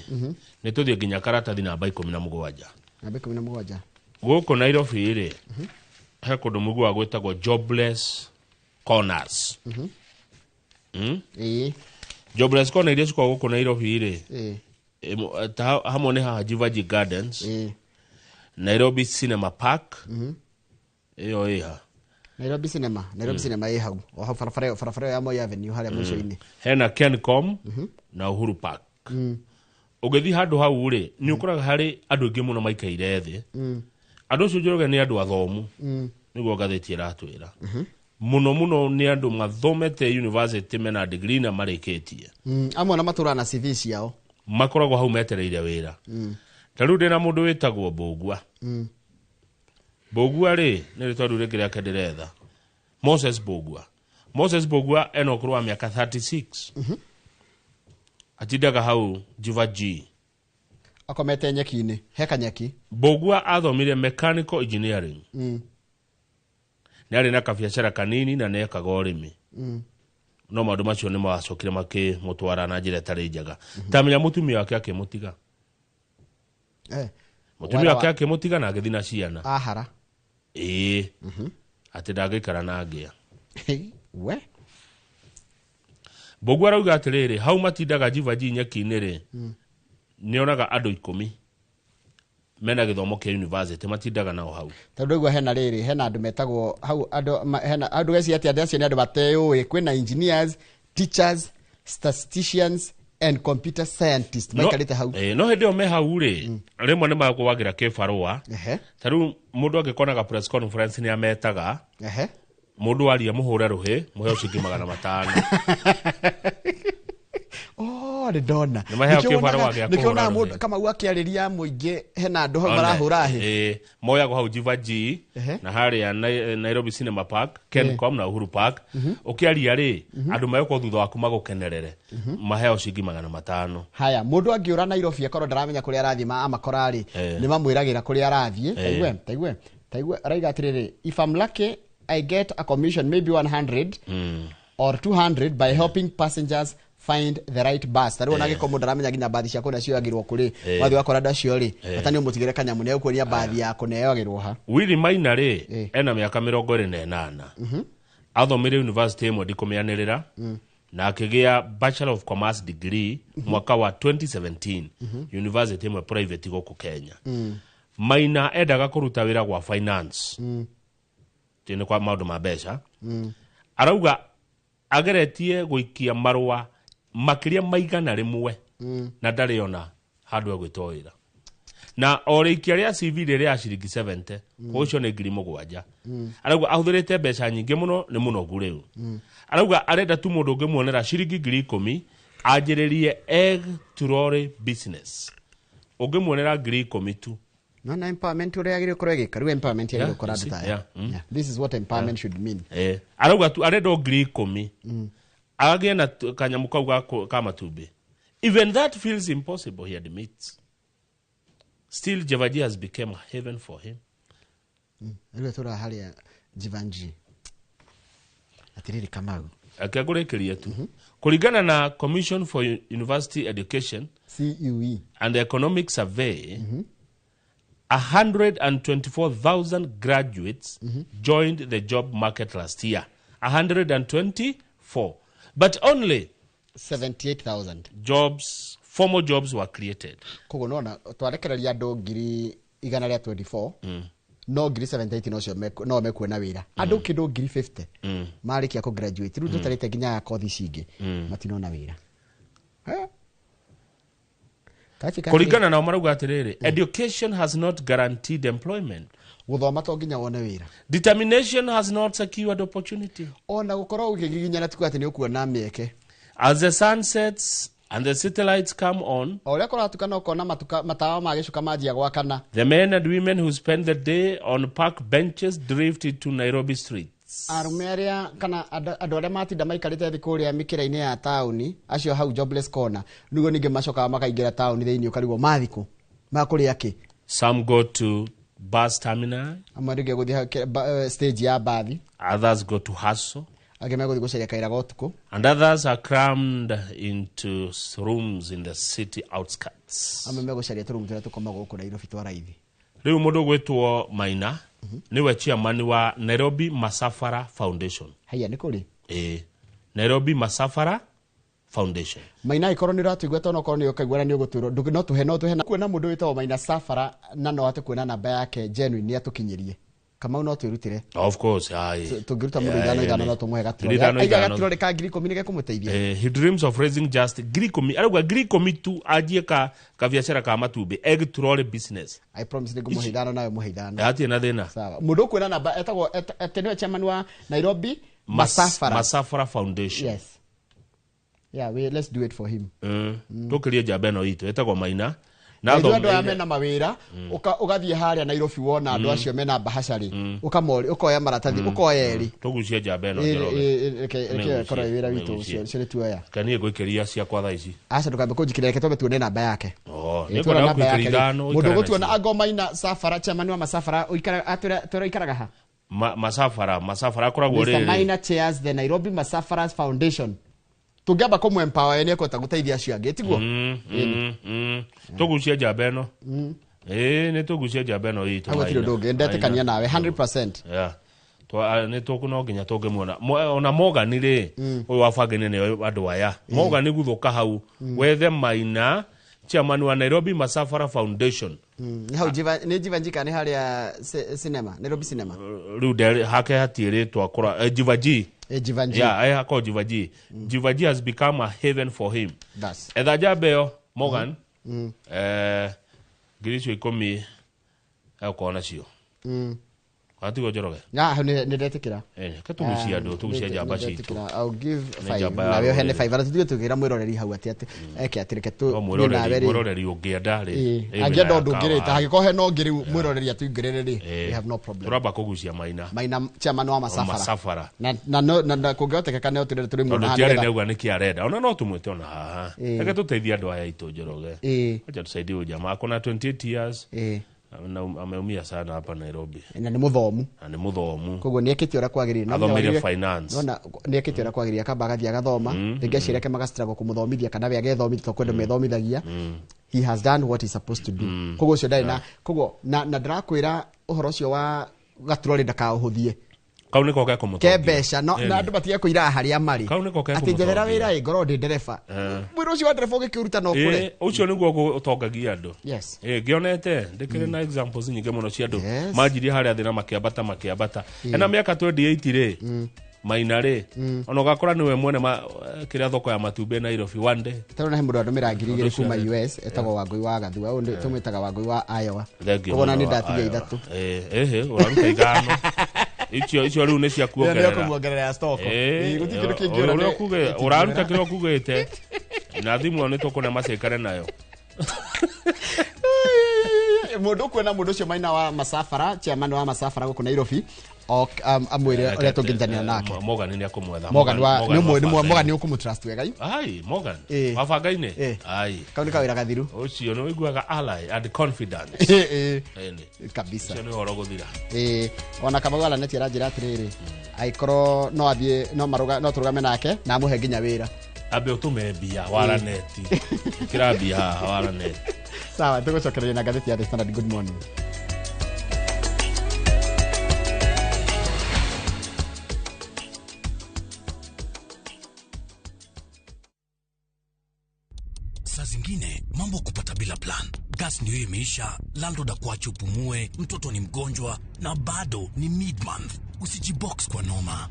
nĩ tũthiĩ nginya karatathi namba 17. Namba 17. Gũkũ Nairobi rĩ, he kũndũ mũiguaga gwĩtagwo jobless corners. Jobless corner iria cikoragwo gũkũ Nairobi rĩ, ta hamwe nĩ haha Jivaji Gardens, Nairobi Cinema Park, ĩyo ĩha? Nairobi Cinema, Nairobi Cinema ĩ hau, o hau barabara ĩyo ya Moi Avenue harĩa mũico-inĩ. Hena Kencom na Uhuru Park. Ũgĩthiĩ handũ hau rĩ, nĩ ũkoraga harĩ andũ aingĩ mũno maikaire thĩ. Andũ acio, Njoroge, nĩ andũ athomu, nĩguo ngathĩti ĩratwĩra. Mũno mũno nĩ andũ mathomete university, mena degree na marĩkĩtie. Amwe na matũraga na CV ciao. Makoragwo hau metereire wĩra. Ta rĩu ndĩna mũndũ wĩtagwo Mbũgua. Mbũgua rĩ, nĩ rĩtwa rĩu rĩngĩ rĩake ndĩretha, Moses Mbũgua. Moses Mbũgua ena ũkũrũ wa mĩaka 36, atindaga hau Jivaji. Akomete nyeki-inĩ, he kanyeki. Mbũgua athomire mechanical engineering. Nĩ arĩ na kabiacara kanini na nĩekaga ũrĩmi, no maũndũ macio nĩ macokire makĩmũtwara na njĩra ĩtarĩ njega. Tamenya mũtumia wake akĩmũtiga. Mũtumia wake akĩmũtiga na agĩthiĩ na ciana. Ahara. Ĩĩ, atĩ ndangĩikara na ngĩa. We. Mbũgua arauga atĩrĩrĩ, hau matindaga Jivaji nyeki-inĩ rĩ, nĩonaga andũ 10 mena gĩthomo kĩa university matindaga nao hau. Tondũ ũguo hena rĩrĩ, hena andũ metagwo hau, andũ hena andũ geci atĩ andũ acio nĩ andũ mateyũĩ. Kwĩna engineers, teachers, statisticians and computer scientists maikarĩte hau. No hĩndĩ ĩyo me hau rĩ, rĩmwe nĩ magwagĩra kĩbarũa. Ta rĩu mũndũ angĩkonaga press conference nĩ ametaga. Mũndũ aria, mũhũre rũhĩ, mũheo ciringi 500. Oh, nĩ ndona. Nĩ maheo Nĩkĩo kĩbarũa gĩa nĩkĩo kũhũra wonaga rũhĩ. Mũndũ Kamau akĩarĩria mũingĩ, hena andũ hau marahũra hĩ. Moyagwo hau Jivaji na harĩa Nairobi Cinema Park, Kencom na Uhuru Park. Ũkĩaria rĩ, andũ megũkorwo thutha waku magũkenerere, maheo ciringi 500. Haya, mũndũ angĩũra Nairobi akorwo ndaramenya kũrĩa arathiĩ, amakora rĩ, nĩ mamwĩragĩra kũrĩa arathiĩ. Taigue, taigue, taigue, araiga atĩrĩrĩ, "If I'm lucky, I get a commission, maybe 100 or 200, by helping passengers find the right bus." Tarĩu ona angĩkorwo mũndũ aramenya nginya bathi cia kũrĩa cioyagĩrwo kũrĩ, wathiĩ wakora andũ acio rĩ, bata nĩ ũmũtigĩre kanyamũ, nĩ egũkuonia bathi ya kũneoyagĩrwo ha. Willy Maina rĩ, ena mĩaka 28. Athomire university ĩmwe ndikũmĩanĩrĩra, na akĩgĩa Bachelor of Commerce degree mwaka wa 2017, university ĩmwe private gũkũ Kenya. Maina endaga kũruta wĩra gwa finance, nĩ kwa maũndũ ma mbeca. Arauga ageretie gũikia marũa makĩria ma 100 na ndarĩ ona handũ egwĩtwo wĩra, na o rĩikia rĩa CV rĩrĩa ya ciringi 70, kwa ũcio nĩ 7,000. Arauga ahũthĩrĩte mbeca nyingĩ mũno, nĩ mũnogu rĩu. Arauga arenda tu mũndũ ũngĩmuonera ciringi 10,000 anjĩrĩrie egg trolley business, ũngĩmuonera 10,000 tu. No na empowerment ũrĩa yagĩrĩire gũkorwo ĩgĩka rĩu, empowerment yagĩrĩire gũkora You andũ see, ta aya. Yeah. This is what empowerment should mean. Arauga tu arenda o 10,000 agĩe na kanyamũ kau ka matumbĩ. Even that feels impossible, he admits. Still, Jevaji has become a heaven for him. Rĩu tũra harĩa Jivanji. Atĩrĩrĩ Kamau, Akĩngũrĩkĩria tu kũringana na Commission for University Education CUE and Economic Survey, 124,000 graduates joined the job market last year. 124, but only 78,000 jobs, formal jobs were created. Koguo nona twarekereria andũ ngiri igana rĩa 24, no ngiri 78 nocio no mekuona wĩra. Andũ kĩndũ ngiri 50 marĩkia kũ graduate rĩu tũtarĩte nginya ya kothi cingĩ, matinona wĩra. Kũringana nao marauga atĩrĩrĩ, education has not guaranteed employment. Gũthoma to nginya wone wĩra. Determination has not secured opportunity. Ona gũkorwo ũkĩgiginyana ti atĩ nĩ ũkuona mĩeke. As the sun sets and the city lights come on, o ũrĩa kũratukana ũkona matawa ma gĩcuka manjia gwakana, the men and women who spend the day on park benches drift into Nairobi streets. Arũme arĩa kana andũ arĩa matinda maikarĩte thĩ kũrĩa mĩkĩra-inĩ ya taũni, acio hau jobless corner, nĩguo ningĩ macokaga makaingĩra taũni thĩinĩ ũkarigwo mathikũ makũrĩa kĩ. Some go to bus terminal, amwe rĩngĩ gũthiĩ stage ya mbathi, others go to hustle, angĩ megũthiĩ gũcaria kaira ga ũtukũ, and others are crammed into rooms in the city outskirts. Amwe megũcaria tũrumu tũrĩa tũkomagwo gũkũ Nairobi twa raithi. Rĩu mũndũ ũgwĩtwo Maina nĩwe chairman wa Nairobi Masafara Foundation. Haya nĩ kũrĩ? Ĩĩ, Nairobi Masafara Foundation. Maina ikorwo nĩ ũratũigua tondũ okorwo nĩ ũkaigua na nĩ ũgũtwĩrwo no tũhe no tũhe na kuona mũndũ wĩtagwo Maina Safara na no ate kuona namba yake genuine nĩ atũkinyĩrie. Kamau no twĩrutĩre. Of course, aye. Tũngĩruta mũndũ ithano ithano no tũmũhe gaturore. Aiga gaturore ka ngiri ikũmi nĩgekũmũteithia. He dreams of raising just ngiri ikũmi. Arauga ngiri ikũmi tu anjie ka biacara ka matumbĩ, egg trolley business. I promise nĩngũmũhe ithano nawe mũhe ithano. Hatirĩ na thĩna. Sawa. Mũndũ ũkuona namba etagwo atĩ nĩwe chairman wa Nairobi Masafara. Masafara Foundation. Yes. Yeah, let's do it for him. Tũkĩrie njamba ĩno itũ ĩtagwo Maina. Na andũ aya mena mawĩra, ũgathiĩ harĩa Nairobi wona andũ acio mena bahasha rĩ, ũkamori ũkoya maratathi, ũkoya erĩ. Tũgucie njamba ĩno Njoroge. Reke korwo wĩra witũ ũcio ũcio nĩ tuoya. Kana niĩ ngũikĩria ciakwa thaa ici. Aca ndũkambe kũnjikĩria, reke twambe tuone namba yake. Nĩngwenda gũkũikĩria ithano. Mũndũ ũgũtuona ango Maina Safara, chairman wa Masafara, ũikaraga ũikaraga ha? Masafara, Masafara akoragwo rĩrĩ. Mr. Maina chairs the Nairobi Masafaras Foundation. Tũngĩamba kũmũ empower nĩ ekũhota gũteithia acio angĩ, tiguo? Tũgucie njamba ĩno. Ĩĩ, nĩ tũgucie njamba ĩno itũ. Hau gũtirĩ ũndũ ũngĩ, ndetĩkania nawe 100%. Yeah. Nĩ tũkũ no nginya tũngĩmuona. Ona Morgan rĩ, ũyũ wa bangĩ nĩ andũ aya. Morgan guthũka hau, wethe Maina, chairman wa Nairobi Masafara Foundation. Nĩ hau nĩ Jivanjii kana nĩ harĩa cinema, Nairobi cinema. Rĩu hake hatirĩ twakora Jivanjii. Jivanjii. Yeah, I call Jivanjii. Jivanjii has become a haven for him. That's. Etha njamba ĩyo Morgan, ngiri icio ikũmi egũkorwo nacio. Atigo Njoroge. Na nĩ ndetĩkĩra. Reke tũgucie andũ, tũgucie njamba citũ. I'll give 5. Nawe ũheane 5. Ara tũthiĩ tũkĩra mwĩroreri hau atĩ eke atĩ reke tũ nawe rĩ. Mwĩroreri ũngĩenda rĩ. Angĩenda ũndũ ũngĩ rĩ, ta hangĩkorwo hena ũngĩ rĩu mwĩroreri atũingĩrĩre rĩ, we have no problem. Tũramba kũgucia Maina. Maina chairman wa Masafara. Masafara. Na na kũngĩhotekeka no tũrĩ tũrĩ muona haha. Tondũ tiarĩ nĩauga nĩkĩ arenda. Ona no tũmwĩte ona haha. Reke tũteithie andũ aya aitũ Njoroge. Acha tusaidie huyu jamaa. Ako na 28 years. Ameumia sana hapa Nairobi. Na nĩ mũthomu. Na nĩ mũthomu. Koguo nĩ ekĩte ũrĩa kwagĩrĩire. Athomeire finance. Nona nĩ ekĩte ũrĩa kwagĩrĩire, akamba agathiĩ agathoma, rĩngĩ aciari ake magastruggle kũmũthomithia kana we agethomithia tondũ kwenda methomithagia. He has done what he's supposed to do. Koguo ũcio ndarĩ na koguo na ndĩrakwĩra ũhoro ũcio wa gaturore ndakaũhũthie. Kau nĩko gekũmũtongia. Ke mbeca no na andũ matige kũiraga harĩa marĩ. Kau nĩko gekũmũtongia. Atĩ njethere wĩra ĩ ngorwo ndĩ ndereba. Mwĩra ũcio wa ndereba ũgĩkĩũruta no kũre. Ũcio nĩguo ũtongagia andũ. Yes. Ngĩonete ndĩkĩrĩ na examples nyingĩ mũno cia andũ manjirie harĩa thĩ na makĩambata makĩambata. Ena mĩaka 28 rĩ, Maina rĩ, ona ũgakora nĩwe mwene kĩrĩa thoko ya matumbĩ Nairobi one day. Tondũ na he mũndũ andũmĩra 2,000 kuma US etagwo Wangũi wa Gathua, ũyũ tũmwĩtaga Wangũi wa Iowa. Koguo na nĩ ndatigia ithatũ. Ũraruta ithano. Icio icio rĩu nĩ cia kuongerera. Nĩ kuongerera ya stock. Gũtirĩ kĩndũ kĩngĩ ũraruta kĩrĩa ũkugĩte na thimũ nĩ tũkũne macikare nayo. Mũndũ ũkuona mũndũ ũcio Maina wa Masafara, chairman wa Masafara gũkũ Nairobi, Amwĩre ũrĩa tũngĩnyitanĩra nake. Morgan nĩ akũmwetha. Morgan wa nĩ ũmwe nĩ Morgan nĩ ũkũmũtrust wega i. Ai, Morgan. Wabanga-inĩ. Ai. Kau nĩ kawĩra gathiru. Ũcio nĩ ũiguaga ally and confident. Kabisa. Ũcio nĩ ũhoro gũthira. Ona Kamau Alaneti aranjĩra atĩrĩrĩ, angĩkorwo no athiĩ no maruga no tũrũgame nake na amũhe nginya wĩra. Ambe ũtũme mbia waraneti. Kĩra mbia haha waraneti. Sawa, tũgũcokereria na ngathĩti ya The Standard. Good morning. Saa zingine mambo kupata bila plan. Gas ndio imeisha, landlord akuache upumue, mtoto ni mgonjwa na bado ni mid-month. Usijibox kwa noma.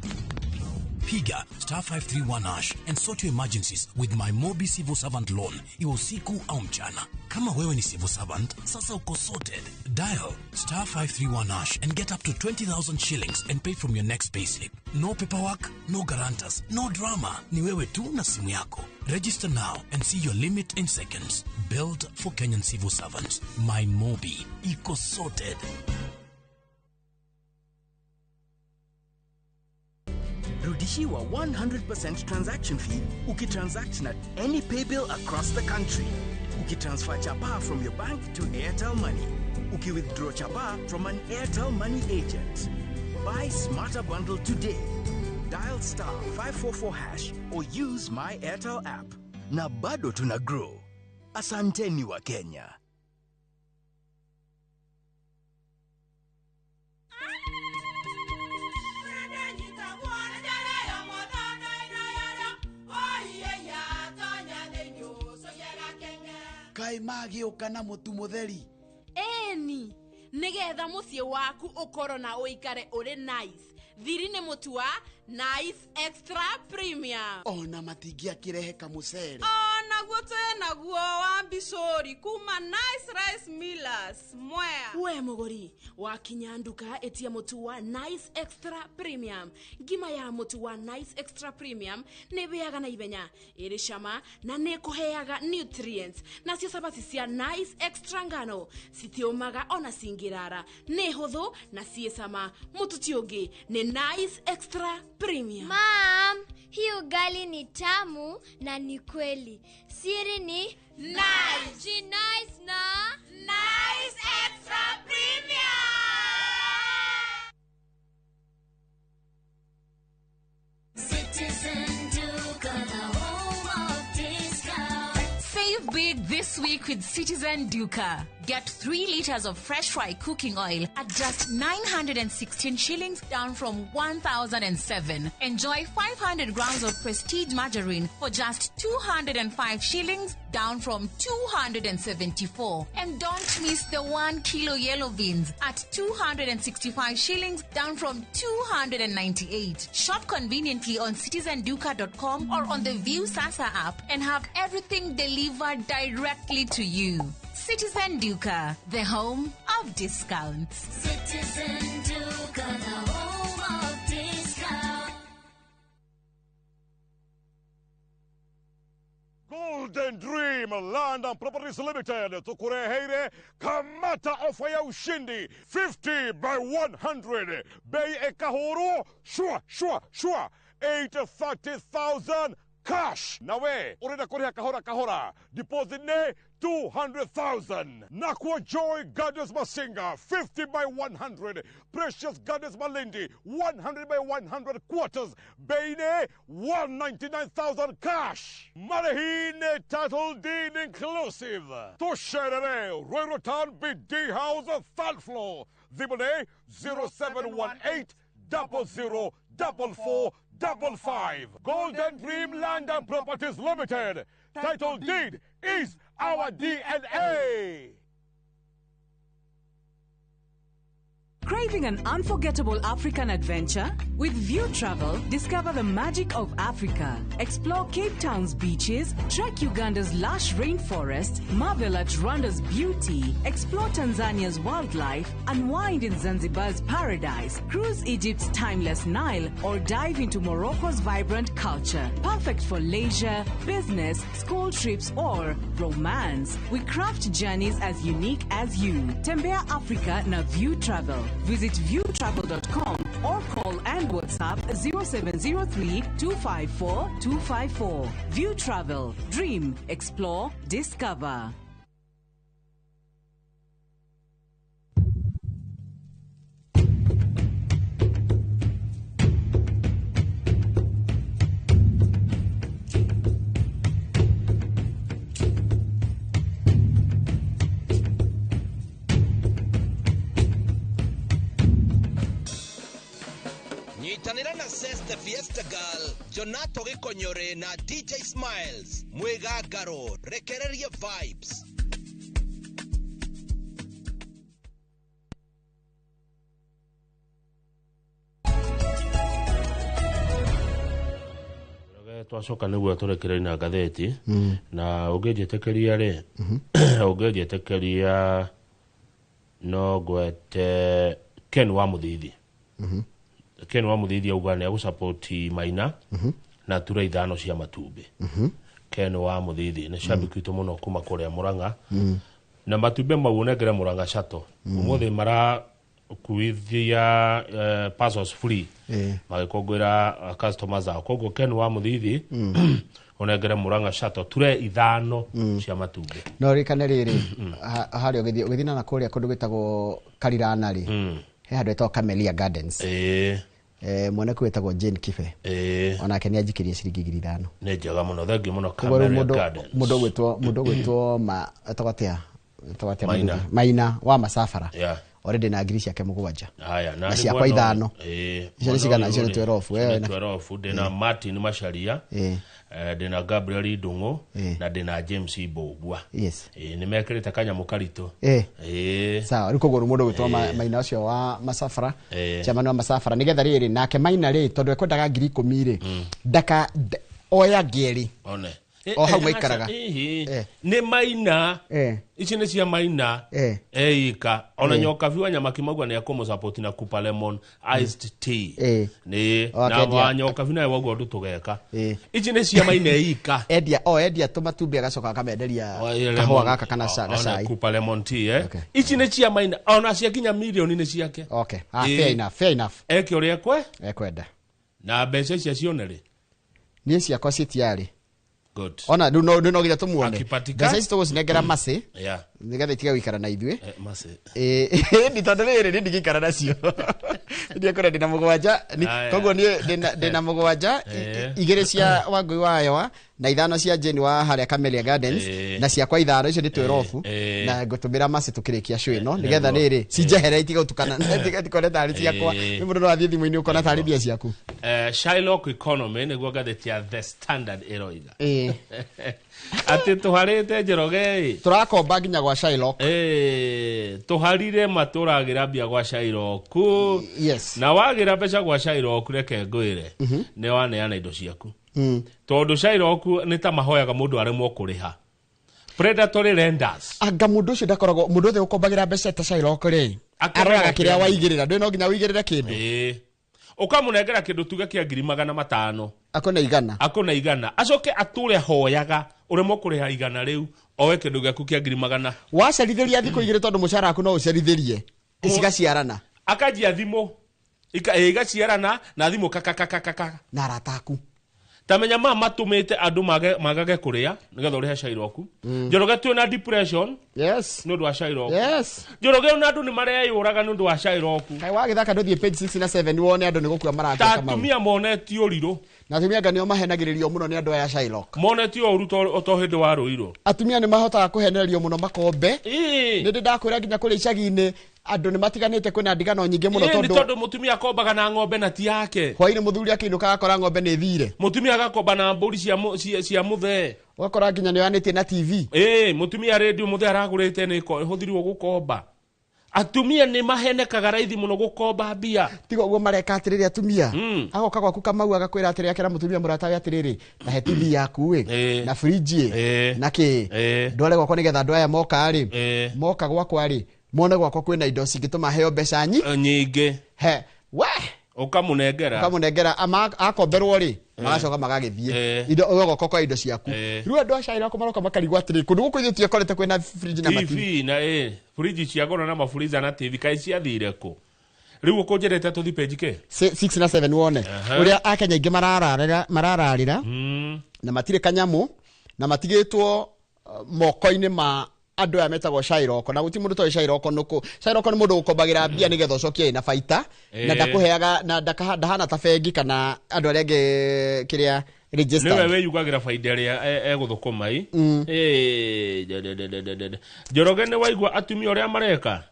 Piga star 531 hash and sort your emergencies with my Mobi Civil Servant Loan, iwe usiku au mchana. Kama wewe ni civil servant, sasa uko sorted. Dial star 531 hash and get up to 20,000 shillings and pay from your next payslip. No paperwork, no guarantors, no drama. Ni wewe tu na simu yako. Register now and see your limit in seconds. Built for Kenyan civil servants. My Mobi. Iko sorted. Rudishiwa 100% transaction fee ukitransact na any paybill across the country. Ukitransfer chapa from your bank to Airtel Money. Ukiwithdraw chapa from an Airtel Money agent. Buy smarter bundle today. Dial star 544 hash or use my Airtel app. Na bado tuna grow. Asanteni wa Kenya. Kai magĩũka na mũtu mũtheri. Eni, nĩgetha mũciĩ waku ũkorwo na ũikare ũrĩ nice. Thiri nĩ mũtu wa Nice Extra Premium. Ona matingĩakĩrehe kamũcere. Onaguo twĩ naguo wa mbicũri kuma Nice Rice Millers Mwea. We mũgũri, wakinya nduka ĩtia mũtu wa Nice Extra Premium. Ngima ya mũtu wa Nice Extra Premium nĩ ĩhĩaga na ihenya, ĩrĩ cama na nĩ ĩkũheaga nutrients. Nacio cabaci cia Nice Extra ngano citiũmaga ona cingĩrara, nĩ hũthũ na ciĩ cama. Mũtu ti ũngĩ nĩ Nice Extra Premium. Mom, hii ugali ni tamu na ni kweli. Siri ni Nice. Nice na Nice Extra Premium. Citizen Duka, the home of discount. Save big this week with Citizen Duka. Get 3 liters of fresh fry cooking oil at just 916 shillings, down from 1,007. Enjoy 500 grams of Prestige margarine for just 205 shillings, down from 274. And don't miss the 1 kilo yellow beans at 265 shillings, down from 298. Shop conveniently on citizenduka.com or on the View Sasa app and have everything delivered directly to you. Citizen Duka, the home of discounts. Citizen Duka, the home of discounts. Golden Dream Land and Properties Limited tukureheire kamata ofa ya ushindi 50 by 100 bei ekahuru shua shua shua 830,000 cash. Nawe urenda kuriha kahora kahora deposit ne 200,000. Nakua Joy Gardens Masinga 50 by 100. Precious Gardens Malindi 100 by 100 quarters. Beine 199,000 cash. Marihine title deed inclusive. Tusherere Ruiru Town BD House third floor. Zibone 0718 00 44 55. Golden Dream Land and Properties Limited. Title deed is our DNA. Craving an unforgettable African adventure? With View Travel, discover the magic of Africa. Explore Cape Town's beaches, trek Uganda's lush rainforest, marvel at Rwanda's beauty, explore Tanzania's wildlife, unwind in Zanzibar's paradise, cruise Egypt's timeless Nile, or dive into Morocco's vibrant culture. Perfect for leisure, business, school trips, or romance. We craft journeys as unique as you. Tembea Africa na View Travel. Visit viewtravel.com or and WhatsApp 0703 254 254. View Travel. Dream, explore, discover. Nyitanĩra na Zeste Fiesta Girl, Jonato Gĩkonyore na DJ Smiles mwĩgangaro rekereria vibes. Twacoka nĩguo tũrekererie na ngathĩti na ũngĩnjĩtĩkĩria rĩ, ũngĩnjĩtĩkĩria no ngwete Ken wa Mũthithi. Ken wa Mũthithi auga nĩ agũsupport Maina na tura 5 cia matumbĩ. Ken wa Mũthithi nĩ shabiki witũ mũno kuma kũrĩa Murang'a na matumbĩ mau ũnengere Murang'a Shuttle ũmũthĩ marakuithia parcels free magĩkũngũĩra customers ao. Koguo Ken wa Mũthithi ũnengere Murang'a Shuttle ture 5 cia matumbĩ. No ririkane rĩrĩ, harĩa ũgĩthiĩ na kũrĩa kũndũ gwĩtagwo Karirana rĩ, he handũ hetagwo Camellia Gardens. Mwene kũu wĩtagwo Jane Kibe. Onake nĩ anjikĩrie ciringi 5,000. Nĩ njega mũno, thengiũ mũno Camellia Gardens. Mũndũ ũgwĩtwo ma etagwo atĩa? Etagwo atĩa? Maina. Maina wa Masabara. Yeah. Already na ngiri ciake 7. Haya, na ciakwa 5. Icio nĩ cigana? Icio nĩ 12. Wewe na 12 ndĩna Martin Macharia. Ndĩna Gabriel Ndung'u na ndĩna James Mbũgua. Yes. Nĩ mekĩrĩte kanyamũ karitũ. Sawa, rĩu koguo mũndũ ũgwĩtwo Maina ũcio wa Masabara, chairman wa Masabara, nĩgetha rĩrĩ nake Maina rĩ, tondũ ekwendaga ngiri 10 rĩ, ndaka oya ngeri. One. O hau maikaraga. Nĩ Maina. Ici nĩ cia Maina. Eika. Ona nyoka biũ nyamaki mauga nĩ akũmũsupport na Kupa Lemon iced tea. Nĩ na wa nyoka biũ nawe waguo ũndũ tũgeka. Ici nĩ cia Maina eika. Endia endia tũmatumbĩ agacoka akamenderia kahũa gaka kana gacai. Kupa Lemon tea. Ici nĩ cia Maina ona cia kinya milioni nĩ ciake. Okay. Fair enough, fair enough. Eke ũrĩa ekwe? Ekwenda. Na mbeca icio cione rĩ? Niĩ ciakwa citiarĩ. Good. Ona no no no nginya tumuone. Mbeca ici tũgũcinengera Mercy. Yeah. Nĩgetha itige gũikara na ithuĩ. Mercy. Ni tondũ rĩrĩ niĩ ndingĩikara nacio. Ndiekora ndĩna 7, koguo niĩ ndĩna 7, 2 cia Wangui wa Ayowa na 5 cia Jane wa harĩa Camellia Gardens na ciakwa 5 icio nĩ 12 na ngũtũmĩra Mercy tũkĩrĩkia show ĩno nĩgetha rĩrĩ cinjehere itige gũtukana tikone tarĩ ciakwa. Nĩ mũndũ no athiĩ thimũ-inĩ ũkona tarĩ mbia ciaku. Shylock Economy nĩguo ngathĩti ya The Standard ĩroiga. Atĩ tũharĩte Njoroge tũrakomba nginya gwa Shylock. Tũharire matũragĩra mbia gwa Shylock. Yes. Na wagĩra mbeca gwa Shylock reke ngwĩre nĩ waneana indo ciaku. Tondũ Shylock nĩ ta mahoyaga mũndũ aremwo kũrĩha. Predatory lenders. Anga mũndũ ũcio ndakoragwo mũndũ othe ũkombagĩra mbeca ta Shylock rĩ, aroraga kĩrĩa waigĩrĩra, ndũĩ no nginya ũigĩrĩre kĩndũ. Ũkamũnengera kĩndũ tuge kĩa 500,000. Akona 100. Akona 100. Acoke atũre hoyaga ũremwo kũrĩha 100 rĩu oe kĩndũ gĩaku kĩa 100,000. Wacerithĩria thikũ 2 tondũ mũcara waku no ũcerithĩrie. Cigaciarana. Akanjia thimũ. Igaciarana na thimũ kakakakaka. Na arata aku. Tamenya ma matũmĩte andũ magage kũrĩa nĩgetha ũrĩhe Shylock. Njoroge twĩ na depression. Yes. Nĩ ũndũ wa Shylock. Yes. Njoroge ona andũ nĩ mareyũraga nĩ ũndũ wa Shylock. Kaĩ wagĩthaka ndũthiĩ page 6 na 7 wone andũ nĩ gũkua marakua Ta Kamau. atumia monetio ũrirũ. Na atumia anga nĩo mahenagĩrĩrio mũno nĩ andũ aya Shylock. Monetio ũru to hĩndĩ wa rũirũ. Atumia nĩ mahotaga kũhenererio mũno makombe. Nĩ ndĩ ndakwĩra nginya kũrĩa icagi-inĩ andũ nĩ matiganĩte kwĩna ndigano nyingĩ mũno tondũ mũtumia akombaga na ng'ombe na ti yake. Hwaĩ-inĩ mũthuri akĩinũka agakora ng'ombe nĩ ĩthire. Mũtumia agakomba na mbũri cia mũthee. Ũgakora nginya nĩ oyanĩtie na TV. Mũtumia radio mũthee aragũrĩte nĩ ĩhũthĩrirwo gũkomba. Atumia nĩ mahenekaga raithi mũno gũkomba mbia. Tiga ũguo mareka atĩrĩrĩ atumia. Agoka gwaku Kamau agakwĩra atĩrĩ akĩra mũtumia mũratawe atĩrĩrĩ na he TV yaku ĩ na fridge ĩ na kĩ ndware gwakwa nĩgetha andũ aya moka rĩ moka gwakwa rĩ mone gwakwa kwĩna indo cingĩtũma heo mbeca nyingĩ. He we ũkamũnengera akomberwo rĩ magacoka magagĩthiĩ indo ũgoka kwa indo ciaku. Rĩu andũ a Shylock maroka makarigwo atĩrĩ kũndũ gũkũ ithuĩ tiekorete kwĩna fridge na TV na fridge cia goro na mafuriza na TV kaĩ ciathire kũ? Rĩu ũkũnjĩrĩte tũthi page kĩ? 6 na 7 wone. Ũrĩa Akenya aingĩ marararĩra na matirĩ kanyamũ na matigĩtwo moko-inĩ ma andũ aya metagwo Shairoko, na gũtirĩ mũndũ ũtoĩ Shairoko nũkũ. Shairoko nĩ mũndũ ũkombagĩra mbia nĩgetha ũcokie na baita, na ndakũheaga na ndahana ta bengi kana andũ arĩa angĩ kĩrĩa registered. Nĩwe wĩyugagĩra baita ĩrĩa egũthũkũma i. Njoroge nĩ waigua atumia ũrĩa mareka?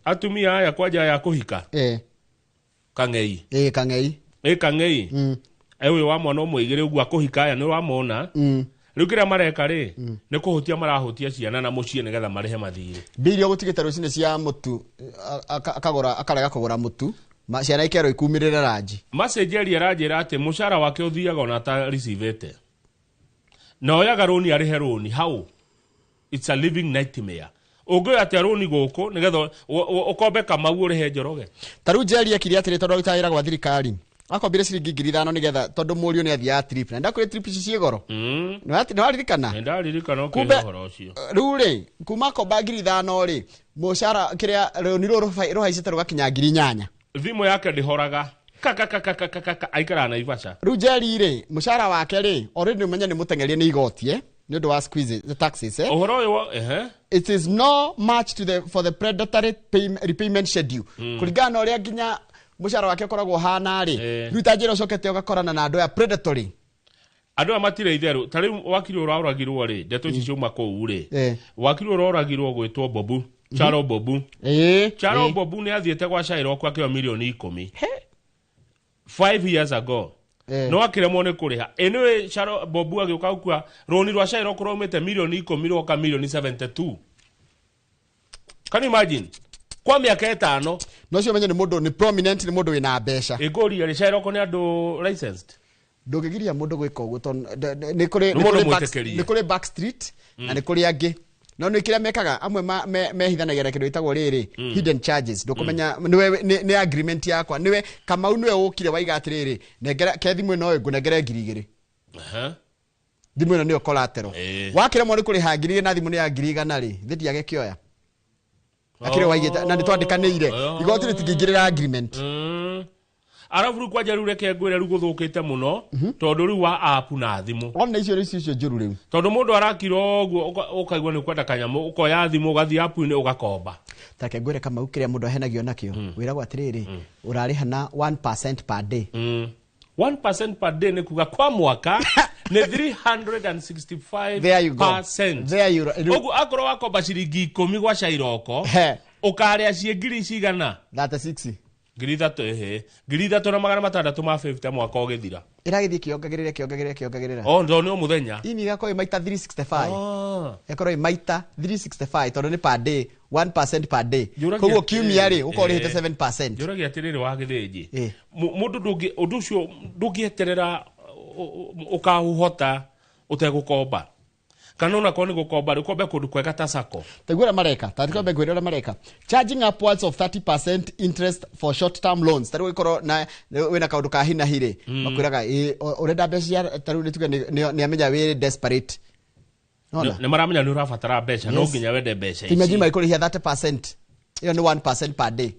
Atumia aya kwanja ya kũhika. Kang'ei. Kang'ei. Kang'ei. Ũyũ wa mwana ũmwe igĩrĩ ũguo akũhika aya nĩ wamona. Rĩu kĩrĩa mareka rĩ, nĩ kũhutia marahutia ciana na mũciĩ nĩgetha marĩhe mathirĩ. Mbia iria ũgũtigĩte rũcinĩ cia mũtu, akagũra, akarega kũgũra mũtu, ciana ikerwo ikumĩrĩre ranji. Message ĩrĩa aranjĩra atĩ mũcara wake ũthiaga ona atareceivĩte. Na oyaga rũni arĩhe rũni, how? It's a living nightmare. Ũngĩoya atĩa rũni gũkũ nĩgetha ũkombe Kamau ũrĩhe Njoroge? Ta rĩu Njeri ekire atĩrĩ tondũ arutaga wĩra gwa thirikari. Akombire ciringi 5,000 nĩgetha tondũ mũriũ nĩ athiaga trip. Na ndakwĩra trip ici ciĩ goro. Nĩ waririkana? Nĩ ndaririkana ũkĩhe ũhoro ũcio. Rĩu rĩ, kuma akomba 5,000 rĩ, mũcara kĩrĩa rũni rũrũ rũhaicĩte rũgakinya 8,000. Thimũ yake ndĩhoraga. Kaka kaka kaka kaka aikaraga Naivasha. Rĩu Njeri rĩ, mũcara wake rĩ, already nĩ ũmenye nĩ mũteng'erie nĩ igoti, nĩ ũndũ wa squeeze the taxes, Ũhoro ũyũ wa, ehe. It is no match to the for the predatory repayment schedule. Kũringana na ũrĩa nginya mũcara wake ũkoragwo ũhana rĩ, rĩu ta njĩra ũcokete ũgakorana na andũ aya predatory. Andũ aya matirĩ itherũ. Ta rĩu wakiri ũrĩa ũragirwo rĩ, ndeto ici ciauma kũu rĩ. Wakiri ũrĩa ũragirwo gwĩtwo Bobu, Charo Bobu. Charo Bobu nĩ athiĩte gwa Shairoko akĩoya mirioni 10. 5 years ago. No akĩremwo nĩ kũrĩha. Anyway, Charo Bobu agĩũka gũkua rũni rwa Shairoko rwaumĩte mirioni 10 rwoka mirioni 72. Can you imagine? Kwa mĩaka 5. No cio menye nĩ mũndũ nĩ prominent, nĩ mũndũ wĩna mbeca. Ĩngũria rĩ, Shairoko nĩ andũ licensed? Ndũngĩgiria mũndũ gwĩka ũguo tondũ nĩ kũrĩ, Nĩ mũndũ mwĩtĩkĩrie. nĩ kũrĩ back street na nĩ kũrĩ angĩ. No nĩ kĩrĩa mekaga amwe mehithanagia na kĩndũ gĩtagwo rĩrĩ, hidden charges. Ndũkũmenya nĩwe nĩ agreement yakwa. Nĩwe Kamau nĩwe ũkire waiga atĩrĩrĩ, nengera ke thimũ ĩno ngũnengere 2,000. Thimũ ĩno nĩyo collateral. Wakĩremwo nĩ kũrĩha 2,000 na thimũ nĩ ya 100,000 rĩ, thĩ ndiagĩkĩoya. Akĩrĩ waigĩte na nĩ twandĩkanĩire. Igoti rĩtingĩingĩrĩra agreement. Arabu rĩu kwanja rĩu reke ngwĩre rĩu gũthũkĩte mũno, tondũ rĩu wa app na thimũ. Ona icio rĩu icio njũru rĩu. Tondũ mũndũ arakira ũguo, ũkaigua nĩ ũkwenda kanyamũ, ũkoya thimũ, ũgathiĩ app-inĩ, ũgakomba. Ta reke ngwĩre Kamau kĩrĩa mũndũ ahenagio nakĩo. Wĩragwo atĩrĩrĩ, ũrarĩha na 1% per day. 1% per day nĩ kuga kwa mwaka nĩ 365 There you go. percent. There you go. Ũguo akorwo wakomba ciringi 10 gwa Shairoko, ũkarĩa ciĩ ngiri cigana? 36. Ngiri ithatũ, ehe. Ngiri ithatũ na magana matandatũ ma 50 mwaka ũgĩthira. Ĩragĩthiĩ kĩongagĩrĩra, kĩongagĩrĩra, kĩongagĩrĩra. Oh, ndo nĩ o mũthenya. Ini ĩgakorwo ĩ maita 365. Ĩgakorwo ĩ maita 365 tondũ nĩ per day, 1% per day. Njũragia Koguo atĩrĩrĩ, kiumia rĩ, ũkorwo ũrĩhĩte 7%. Njũragia atĩrĩrĩ wa Gĩthĩnji. Mũndũ ndũngĩ, ũndũ ũcio ndũngĩeterera ũkaũhota ũtegũkomba. Kana onakorwo nĩ gũkomba rĩ, ũkombe kũndũ kwega ta sacco. Taiguo ũrĩa mareka, ta reke ngwĩre ũrĩa mareka. Charging upwards of 30% interest for short term loans. Ta rĩu ũngĩkorwo na wĩna kaũndũ ka hi na hi rĩ, makwĩraga, ũrenda mbeca cia, ta rĩu nĩ tuge nĩ amenya wĩ desperate. Nona? Nĩ maramenya nĩ ũrabatara mbeca, no nginya wende mbeca ici. Imagine maikũrĩhia 30%. Ĩyo nĩ 1% per day.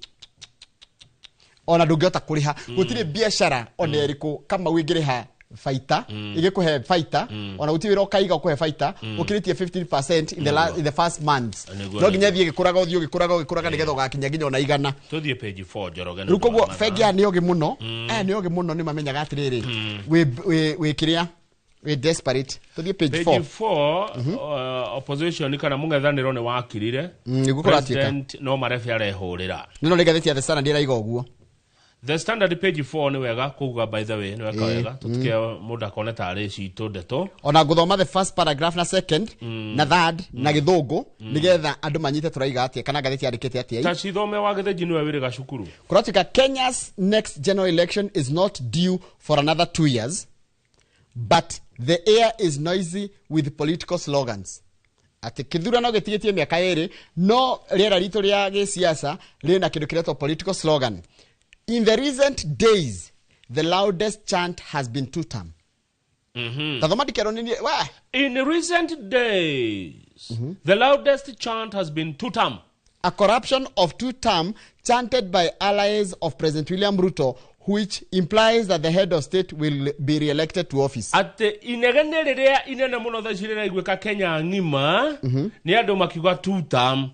Ona ndũngĩhota kũrĩha. Gũtirĩ biacara ona ĩrĩkũ kama ũngĩrĩha baita, ĩgĩkũhe baita, ona gũtirĩ wĩra ũkaiga ũkũhe baita, ũkĩrĩtie 15% in the first month. No nginya thiĩ ĩgĩkũraga, ũthiĩ ũgĩkũraga, ũgĩkũraga nĩgetha ũgakinya nginya ona 100. Tũthiĩ page 4, Njoroge, Rĩu koguo nĩ bengi aya nĩ ogĩ mũno, aya nĩ ogĩ mũno, nĩ mamenyaga atĩrĩrĩ, wĩ kĩrĩa, wĩ desperate. Tũthiĩ page Page 4. 4, opposition kana mũng'ethanĩro nĩ wakirire. Nĩguo kũratuĩka. President no marebe arehũrĩra. Nĩno nĩ ngathĩti ya The Standard ĩraiga ũguo. The Standard page 4 nĩ wega kuga, by the way, nĩ wega wega. Tũtike mũndũ akone tarĩ citũ ndeto. Ona ngũthoma the first paragraph na second na third na gĩthũngũ nĩgetha andũ manyite tũraiga atĩa kana ngathĩti yandĩkĩte atĩa. Ta cithome wa Gĩthĩnji nĩwe wĩrĩga cukuru. Kũratuĩka Kenya's next general election is not due for another 2 years, but the air is noisy with political slogans. Atĩ kĩthurano gĩtigĩtie mĩaka ĩrĩ, no rĩera ritũ rĩa gĩsiasa rĩna kĩndũ kĩretwo political slogan. In the recent days, the loudest chant has been two term. Tathoma ndikero nini, we. In recent days, the loudest chant has been two term. A corruption of two term chanted by allies of President William Ruto, which implies that the head of state will be re-elected to office. Atĩ inegene rĩrĩa inene mũno thaa ici rĩraiguĩka Kenya ng'ima nĩ andũ makiuga two term.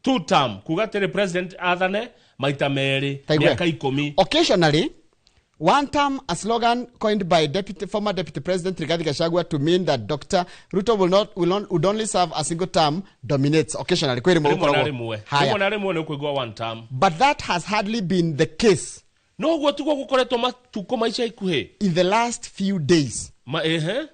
Two term kuga atĩrĩ president athane maita merĩ Taigue. mĩaka 10. Occasionally, one term, a slogan coined by former Deputy President Rigathi Gachagua to mean that Dr. Ruto will not, will not, would only serve a single term, dominates occasionally. Kwĩ rĩmwe Rĩmwe na gũkoragwo. rĩmwe. Haya. Rĩmwe na rĩmwe nĩ ũkũigua one term. But that has hardly been the case. No ũguo tiguo gũkoretwo matukũ ma ica ikuhĩ. In the last few days. Ma, ehe.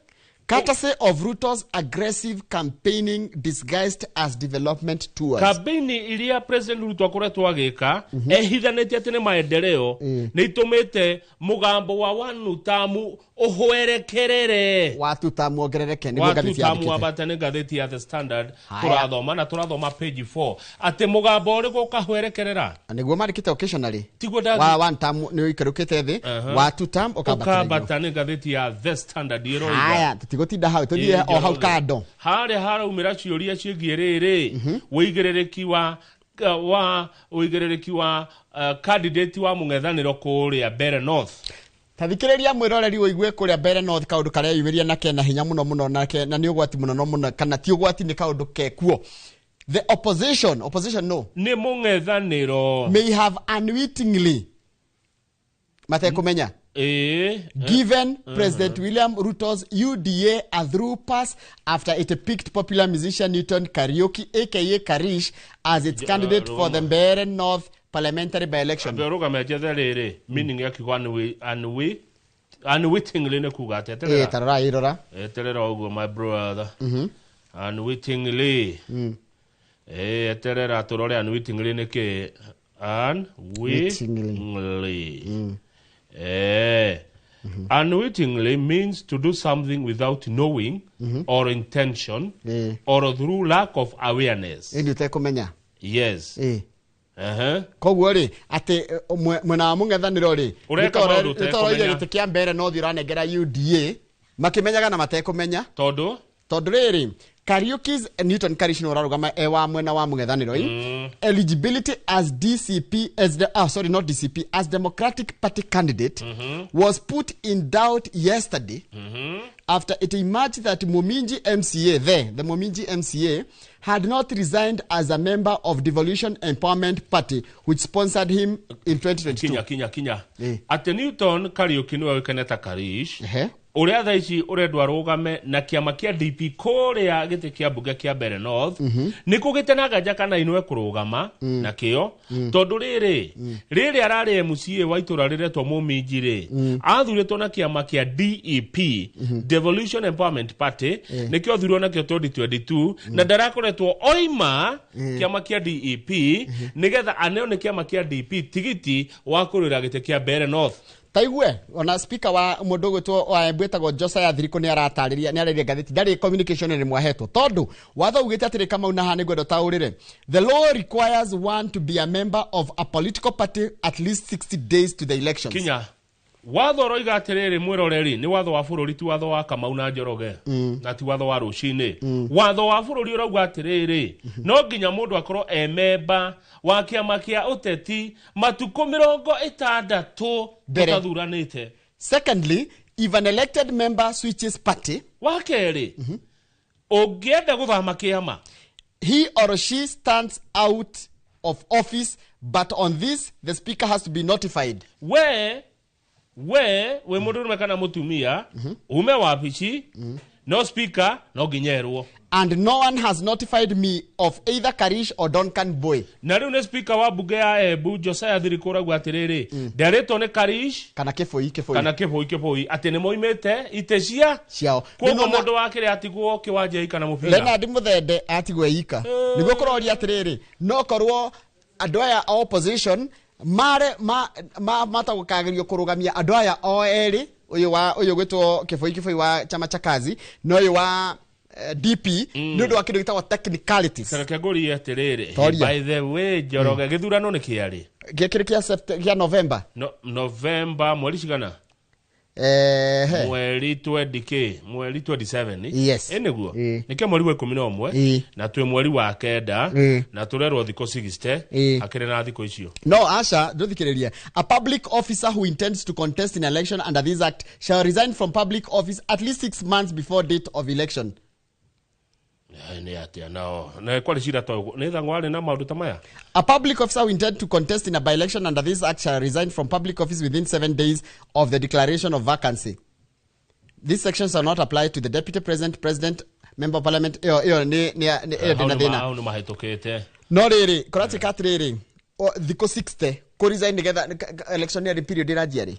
Courtesy of Ruto's aggressive campaigning disguised as development tours. Kambeini iria President Ruto akoretwo agĩka ehithanĩtie atĩ nĩ maendeleo nĩ itũmĩte mũgambo wa one term ũhwerekerere. Wa two term wongerereke nĩguo Wa ngathĩti two term yandĩkĩte. wambate nĩ ngathĩti ya The Standard. Haya. Tũrathoma na tũrathoma page 4 atĩ mũgambo ũrĩkũ ũkahwerekerera. Nĩguo mandĩkĩte occasionally. Tiguo ndathi- Wa one term nĩ ũikũrũkĩte thĩ, wa two term ũkambatĩra igũrũ. Ũkambata nĩ ngathĩti ya The Standard ĩroiga. Haya, tũtigũtinda hau, tũthiĩ o hau kando. Harĩa haraumĩra ciũria ciĩgiĩ rĩrĩ ũigĩrĩrĩki wa ũigĩrĩrĩki wa candidate wa mũng'ethanĩro kũrĩa Mbeere North. Ta thikĩrĩria mwĩroreri ũigue kũrĩa Mbeere North kaũndũ kareyumĩria na kena hinya mũno mũno na na nĩ ũgwati mũno mũno kana ti ũgwati nĩ kaũndũ kekuo. The opposition, opposition no. Nĩ mũng'ethanĩro. May have unwittingly matekũmenya. Given President William Ruto's UDA a through pass after it picked popular musician Newton Kariuki, aka Karish, as its candidate for the Mbeere North parliamentary by-election. Rũgame njethe rĩrĩ meaning ya kiugo unwittingly nĩ kuga atĩa? Eterera. Ta rora, ĩrora. Eterera ũguo my brother. Unwittingly. Eterera tũrore unwittingly nĩ kĩ? Unwittingly. Unwittingly means to do something without knowing or intention or through lack of awareness. Ĩndĩ ũtekũmenya. Yes. Koguo rĩ atĩ mwena wa mũng'ethanĩro rĩ Ũreka maũndũ nĩtoroire ũtekũmenya. gĩtĩ kĩa Mbeere North ũranengera UDA makĩmenyaga na matekũmenya. Tondũ? Tondũ rĩrĩ Kariuki's Newton Karish nĩ ũrarũgama e wa mwena wa mũng'ethanĩro ĩ. Eligibility as DCP as the, sorry not DCP as Democratic Party candidate was put in doubt yesterday after it emerged that Muminji MCA the Muminji MCA had not resigned as a member of Devolution Empowerment Party, which sponsored him in 2022. Kinya. Atĩ Newton Kariuki nĩwe ũĩkaine ta Karish ũrĩa thaa ici ũrendwo arũgame na kĩama kĩa DP kũrĩa gĩtĩ kĩa mbunge kĩa Mbeere North nĩ kũgĩte na nganja kana inwe kũrũgama na kĩo tondũ rĩrĩ rĩrĩ ararĩ MCA wa itũra rĩretwo Muminji rĩ athurĩtwo na kĩama kĩa DEP Devolution Empowerment Party nĩkĩo athurirwo nakĩo 2022 na ndarakoretwo oima kĩama kĩa DEP nĩgetha aneo nĩ kĩama kĩa DP tigiti wa kũrũĩra gĩtĩ kĩa Mbeere North. Taigue ona speaker wa mũndũ ũgwĩtwo wa Embu etagwo Josiah Thirikũ nĩ aratarĩria nĩ ararĩria ngathĩti ndarĩ communication nĩ mwahetwo tondũ watho ugĩte atĩrĩ Kamau na haha nĩngwenda ũtaũrĩre. The law requires one to be a member of a political party at least 60 days to the elections. Kinya watho ũroiga atĩrĩrĩ mwĩroreri nĩ watho wa bũrũri ti watho wa Kamau na Njoroge na ti watho wa rũcinĩ. Watho wa bũrũri ũrauga atĩrĩrĩ no nginya mũndũ akorwo e memba wa kĩama kĩa ũteti matukũ 60 ũtathuranĩte. Secondly, if an elected member switches party, wa kerĩ ũngĩenda gũthama kĩama, he or she stands out of office, but on this the speaker has to be notified. We wĩ mũndũrũme kana mũtumia ume wabici no speaker no nginya erwo. And no one has notified me of either Karish or Duncan Boy. Na rĩu nĩ speaker wa mbunge ya Embu Josiah Thirikũ ũrauga atĩrĩrĩ nderĩtwo nĩ Karish kana Kĩbũi kana Kĩbũi atĩ nĩ moimĩte itĩ ciao koguo mũndũ wa kĩrĩa atigwo kĩwanja kana mũbira. Leonard Muthende atigwo ika nĩguo kũroria atĩrĩrĩ no korwo andũ aya a opposition mare matagũkagerio kũrũgamia andũ aya o erĩ ũyũ wa ũyũ gwĩtwo Kĩbũi wa chama cha kazi na ũyũ wa DP nĩ ũndũ wa kĩndũ gĩtagwo technicalities. Reke ngũrie atĩrĩrĩ by the way Njoroge gĩthurano nĩ kĩarĩ gĩkĩrĩ kĩa November November mweri cigana? Mweri 20 k mweri 27. Yes. Nĩguo nĩkĩo mweri wa 11 na twĩ mweri wa 9 na tũrerwo thikũ 60 akĩrĩ na thikũ icio. No aca nduthikiririe. A public officer who intends to contest in election under this act shall resign from public office at least 6 months before date of election. Nĩ atĩa nao na kwarĩ cira to nĩ thang'wa arĩ na maũndũ ta maya. A public officer who intends to contest in a by-election under this act shall resign from public office within 7 days of the declaration of vacancy. These sections are not applied to the deputy president, president, member of parliament. Iyo ni ndina thina. Hau nĩ mahĩtũkĩte. No rĩrĩ, kũratuĩka atĩrĩrĩ, thikũ 60 kũ resign nĩgetha election year period ĩranjia rĩ.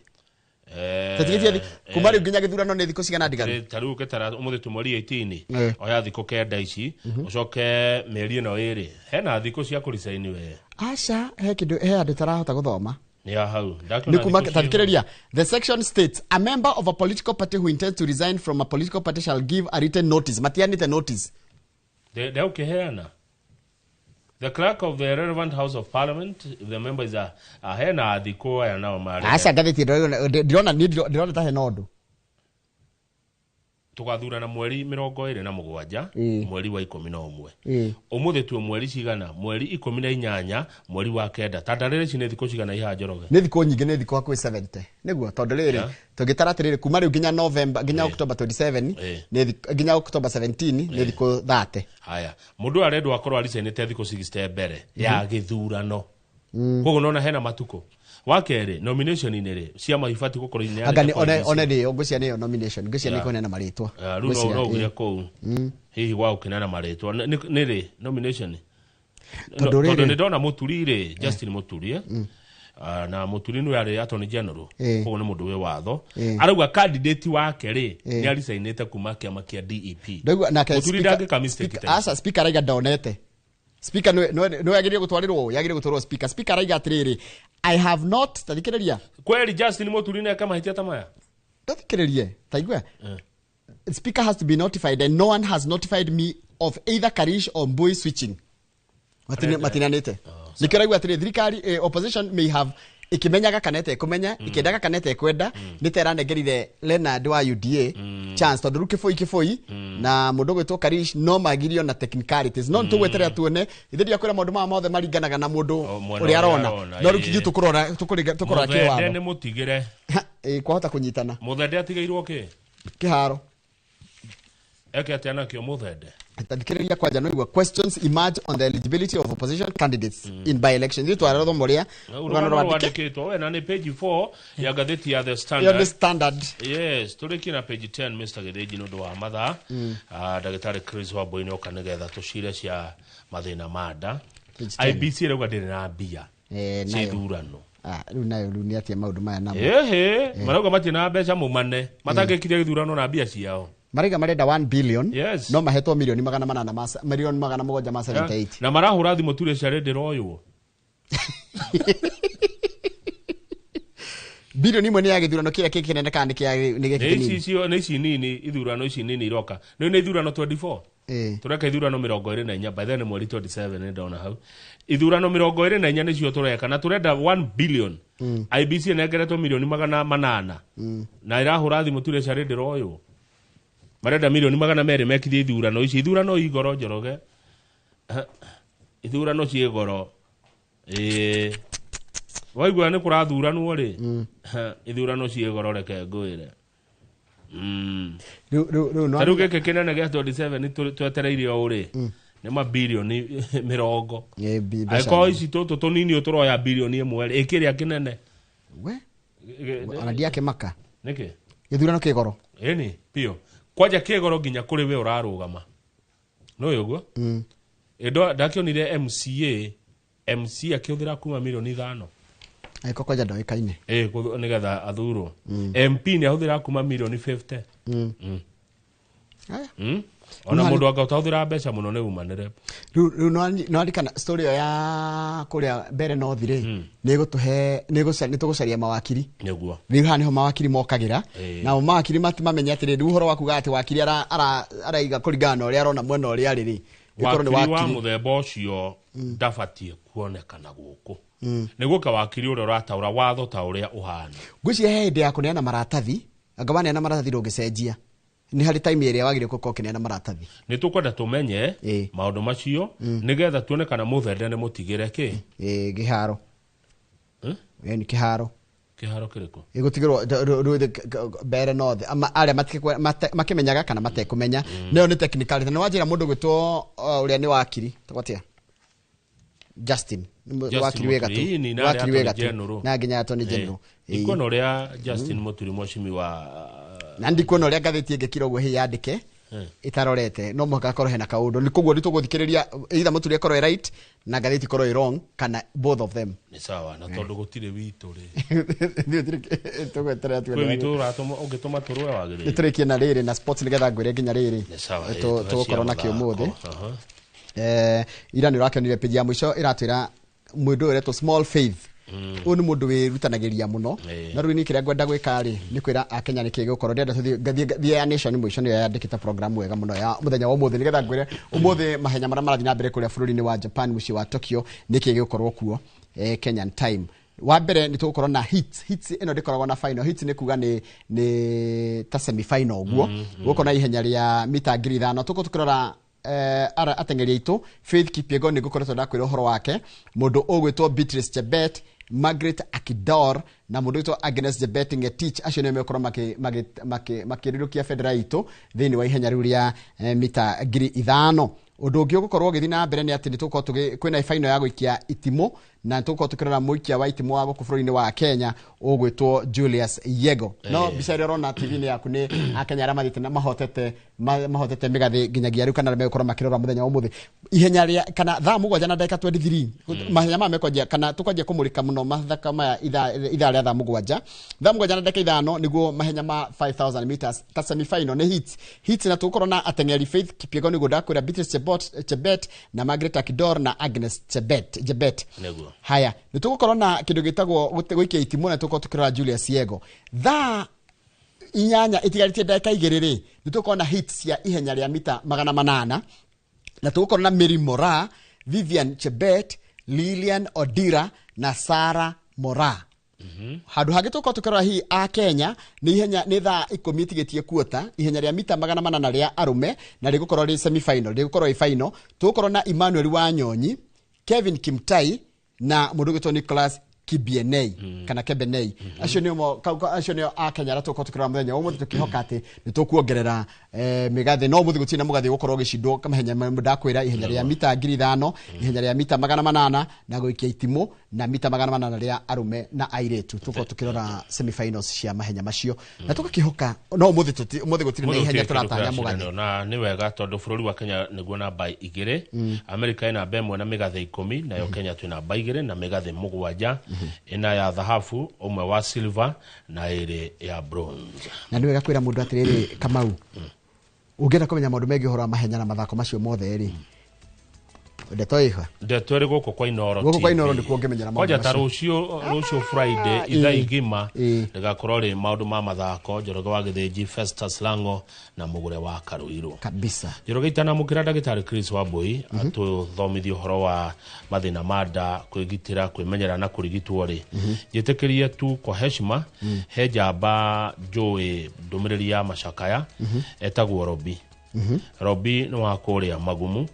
Tatigithia kuma rĩu nginya gĩthurano nĩ thikũ cigana ndiganu? Ta rĩu ũkĩtara ũmũthĩ twĩ mweri 18, oya thikũ 9 ici, ũcoke mĩeri ĩno ĩrĩ. Hena thikũ cia kũ resign we. Aca, he kĩndũ he andũ tarahota gũthoma. Nĩ ya hau. Tathikĩrĩria. The section states a member of a political party who intends to resign from a political party shall give a written notice. Matianĩte notice. Ndeukiheana. The clerk of the relevant house of parliament, if the member is a hena thikũ aya nao marĩ. Aca ngathĩti ndĩrona ndĩrona ta hena ũndũ. Tũgathurana mweri 27 mweri wa 11. Ũmũthĩ tuo mweri cigana? Mweri 18 mweri wa 9. Ta ndarĩrĩ ici nĩ thikũ cigana ihaha Njoroge? Nĩ thikũ nyingĩ, nĩ thikũ hakuhĩ 70. Nĩguo tondũ rĩrĩ tũngĩtara atĩrĩrĩ kuma rĩu nginya November nginya October 27 nĩ nginya October 17 nĩ thikũ 30. Haya, mũndũ arendwo akorwo aricainĩte thikũ 60 mbere ya gĩthurano. Koguo nona hena matukũ. Wa kerĩ nomination-inĩ rĩ ciama ibatiĩ gũkorwo ineanĩte. Anga one nĩ ngũcia nĩyo nomination ngũcia nĩ kũneana marĩtwa. Rĩu no ugire kũu hihi gwa gũkĩneana marĩtwa nĩ rĩ nomination tondũ nĩ ndona Mũturi rĩ Justin Mũturi na Mũturi nĩwe arĩ attorney general koguo nĩ mũndũ wĩ watho arauga candidate wake rĩ nĩ aricainĩte kuma kĩama kĩa DEP. Mũturi ndangĩka mistake ta aca. Speaker arauga ndonete. Speaker no yagĩrĩire gũtwarĩrwo, yagĩrĩire gũtwarĩrwo speaker. Speaker arauga atĩrĩrĩ, I have not tathikĩrĩria. Kweli Justin Mũturi nĩ eka mahĩtia ta maya? Tathikĩrĩrie, taigua. Speaker has to be notified and no one has notified me of either Karish or Mbui switching. Matinanĩte. Nĩkĩo araigua atĩrĩ thirikari opposition may have ikimenyaga kana ĩtekũmenya, ikĩendaga kana ĩtekwenda, nĩ ta ĩranengerire Leonard wa UDA chance tondũ rĩu Kĩbũi na mũndũ ũgwĩtwo Karish no magirio na technicalities. No nĩtũgweterera tuone, ithuĩ ndiakwĩra maũndũ maya mothe maringanaga na mũndũ ũrĩa arona. No rĩu ithuĩ tũkũrora tũkũrora kĩwatho. Mũthende nĩ mũtigĩre. Kwahota kũnyitana. Mũthende atigĩirwo kĩ? Kĩharo. Eke atĩa nakĩo Mũthende? Tathikĩrĩria kwanja no igua questions emerge on the eligibility of opposition candidates in by-election. Ithuĩ twarora ũrĩa rũgano rwandĩkĩtwo we na nĩ page 4 ya ngathĩti ya The Standard. Ya The Standard. Yes, tũrĩkie na page 10 Mr. Gĩthĩnji nĩ ũndũ wa mathaa. Ndagĩtarĩ Chris Wambui nĩ oka nĩgetha tũcire cia mathĩna ma nda. IBC ĩrauga ndĩrĩ na mbia cia ithurano. Rĩu nayo rĩu nĩ atĩa maũndũ maya namo? Ĩhĩ, marauga matirĩ na mbeca mumane matangĩkire gĩthurano na mbia ciao. Maraiga marenda 1 billion. Yes. No mahetwo milioni 800 ma milioni 700 ma 78. Na marahũra thimũ ture cia ndĩroywo. Bilioni imwe nĩ ya gĩthurano kĩrĩa kĩnene kana nĩ kĩa nĩ gĩkĩ kĩnini? Ici ici nini ithurano ici nini iroka. Nĩ ithurano 24. Tũreka ithurano 24 by then mweri 27 nĩ ndona hau. Ithurano 24 nĩcio tũreka na tũrenda 1 billion. IBC ĩnengeretwo milioni 800. Na ĩrahũra thimũ ture cia ndĩroywo. Marenda milioni 200 mekithie ithurano ici. Ithurano igoro Njoroge. Ithurano ciĩ goro. Waigua nĩ kũrathuranwo rĩ. Ithurano ciĩ goro reke ngwĩre. Rĩu gĩkĩ kĩnene gĩa 27 twetereire o rĩ. Nĩ mabilioni 20. Angĩkorwo ici tũtũ tũnini tũroya bilioni 1 rĩ, ĩkĩrĩa kĩnene. We? Ona ndiakĩmaka. Nĩkĩ? Gĩthurano kĩ goro. Ĩni, biũ. Kwanja kĩgoro nginya kũrĩ we ũrarũgama. No ũguo? Ndakĩonire MCA akĩhũthĩra kuma milioni 5. Angĩkorwo kwanja ndoĩkaine. Nĩgetha athurwo. MP nĩ ahũthĩra kuma milioni 50. Ona mũndũ angĩhota mbeca mũno nĩ umanĩre. Rĩu no andĩkana story ĩyo ya kũrĩa mbere North rĩ, nĩ ĩgũtũhe nĩ tũgũcaria mawakiri. Nĩguo. Rĩu haha nĩho mawakiri mokagĩra. Nao mawakiri matimenye atĩrĩ rĩu ũhoro wa kuga atĩ wakiri araiga kũringana na ũrĩa arona mwena ũrĩa arĩ rĩ. Ĩkorwo nĩ wakiri wa mũthemba ũcio ndabatiĩ kuonekana gũkũ. Nĩ gũka wakiri ũrĩa ũrataũra watho ta ũrĩa ũhana. Ngwĩciria he hĩndĩ ya kũneana maratathi Anga waneana maratathi ndũngĩcenjia. Nĩ harĩ time ĩrĩa wagĩrĩirwo gũkorwo ũkĩneana maratathi. Nĩ tũkwenda tũmenye maũndũ macio nĩgetha tuone kana mũthende nĩ mũtigĩre kĩ. Kĩharo. Nĩ kĩharo. Kĩharo kĩrĩkũ? Ĩgũtigĩrwo mbere north arĩa makĩmenyaga kana matekũmenya. Nayo nĩ technicality. Na wanjĩra mũndũ gwĩtwo ũrĩa nĩ wakiri tũgwatia Justin wakiri wĩ gatũ, wakiri wĩ gatũ na nginya Attorney General. Ndikuona ũrĩa Justin Muturi mheshimiwa, na ndikuona ũrĩa ngathĩti ĩngĩkira ũguo hĩ yandĩke ĩtarorete, no mũhaka akorwo hena kaũndũ. Nĩ koguo nĩ tũgũthikĩrĩria either Muturi akorwo e right na ngathĩti ikorwo ĩ wrong kana both of them. Nĩ sawa, na tondũ gũtirĩ witũ rĩ. Tũgweterera tuone. Kwĩ witũ ũratũma ũngĩtũma tũrũe wagĩrĩire. Nĩ tũrĩkie na rĩrĩ na sports nĩgetha ngwĩre nginya rĩrĩ. Nĩ sawa, Tũgũkorwo nakĩo ũmũthĩ. Ira nĩ ũrakĩonire page ya mũico ĩratwĩra mũndũ ũretwo Small Faith. Ũyũ nĩ mũndũ wĩrutanagĩria mũno. Na rĩu niĩ kĩrĩa ngwenda gwĩka rĩ nĩ kwĩra akenya nĩkĩ gĩgũkorwo. Ndĩrenda tũthiĩ ngathiĩ ya Nation mũico nĩyo yandĩkĩte program wega mũno ya mũthenya wa ũmũthĩ nĩgetha ngwĩre ũmũthĩ mahenya marĩa marathiĩ na mbere kũrĩa bũrũri-inĩ wa Japan mũciĩ wa Tokyo nĩkĩ gĩgũkorwo kuo Kenyan time. Wa mbere nĩ tũgũkorwo na hits. Hits ĩno ndĩkoragwo na final. Hits nĩ kuga nĩ ta semi final ũguo. Gũkorwo na ihenya rĩa mita 5,000. Tũgũkorwo tũkĩrora ateng'eri aitũ Faith Kipyegon nĩ ngũkoretwo ndakwĩra ũhoro wake, mũndũ ũgwĩtwo Beatrice Chebet, Margaret Akidor na mũndũ ũgwĩtwo Agnes Jebet Ngetich. Acio nĩo megũkorwo makĩrĩrũkia bendera itũ thĩinĩ wa ihenya rĩu rĩa mita 5,000. Ũndũ ũngĩ ũgũkorwo ũgĩthiĩ na mbere nĩ atĩ nĩ tũgũkorwo kwĩna final ya gũikia itimũ na tũgũkorwo tũkĩrora mũikia wa itimũ wa gũkũ bũrũri-inĩ wa Kenya ũgwĩtwo Julius Yego. No mbica ĩrĩa ũrona TV-inĩ yaku nĩ akenya arĩa mathiĩte na mahotete mĩgathĩ nginyagia rĩu kana megũkorwo makĩrora mũthenya wa ũmũthĩ. Ihenya rĩa kana thaa 7 na ndagĩka 23 mahenya maya mekwanjia kana tũkwanjia kũmũrĩka mũno mathaka maya ithaa rĩa thaa 7. Thaa 7 na ndagĩka 5 nĩguo mahenya ma 5000 meters ta semi final nĩ hits. Hits na tũgũkorwo na ateng'eri Faith Kipyegon nĩguo ndakwĩra, Beatrice Chebet na Margaret Akidor na Agnes Chebet. Nĩguo. Haya, nĩ tũgũkorwo na kĩndũ gĩtagwo gũikia itimũ na tũgũkorwo tũkĩrora Julius Yego. Thaa 8 itigarĩtie ndagĩka 2 rĩ nĩ tũgũkorwo na hits cia ihenya rĩa mita 800 na tũgũkorwo na Mary Mora, Vivian Chebet, Lilian Odira na Sarah Mora. Handũ hangĩ tũgũkorwo tũkĩrora hihi a Kenya nĩ ihenya nĩ thaa 10 ĩtigĩtie kuota ihenya rĩa mita 800 rĩa arũme na rĩgũkorwo rĩ semi final, rĩgũkorwo ĩ final. Tũgũkorwo na Emmanuel Wanyonyi, Kevin Kimtai na mũndũ ũgwĩtwo Nicholas Kibienei kana Kebenei. Acio nĩo acio nĩo a Kenya arĩa tũgũkorwo tũkĩrora mũthenya wa ũmũthĩ tũkĩhoka atĩ nĩ tũkuongerera mĩgathĩ. No ũmũthĩ gũtirĩ na mũgathĩ ũgũkorwo ũgĩcindwo mahenya ndakwĩra ihenya rĩa mita 5,000, ihenya rĩa mita 800 na gũikia itimũ na mita 800 rĩa arũme na airĩtu. Tũgũkorwo tũkĩrora semi finals cia mahenya macio na tũgakĩhoka no ũmũthĩ ũmũthĩ gũtirĩ na ihenya tũratanya mũgathĩ. Na nĩ wega tondũ bũrũri wa Kenya nĩguo namba 2, Amerika ĩna namba 1 na mĩgathĩ 10, nayo Kenya twĩ namba 2 na mĩgathĩ 7, ĩna ya thahabu, ũmwe wa silver na ĩrĩ ya bronze. Na nĩ wega kwĩra mũndũ atĩrĩrĩ Kamau, ũngĩenda kũmenya maũndũ megiĩ ũhoro wa mahenya na mathako macio mothe rĩ, ndeto ĩha ndeto ĩrĩ gũkũ kwa Inooro. Gũkũ kwa Inooro nĩkuo ũngĩmenyera maũndũ kwanja ta macio. Rũciũ Friday ithaa igima rĩgakorwo rĩ maũndũ ma mathako, Njoroge wa Gĩthĩnji, Festus Lango na Mũgũre wa Karũirũ kabisa. Njoroge itanamũkĩra ndagĩtarĩ Chris Wambui atũthomithie ũhoro wa mathĩna ma nda, kwĩgitĩra, kwĩmenyerera na kũrigitwo rĩ, njĩtĩkĩrie tu kwa heshima he njamba njũĩ ndũmĩrĩri ya macakaya etagwo Robi. Robi nĩ wa kũrĩa Magumu.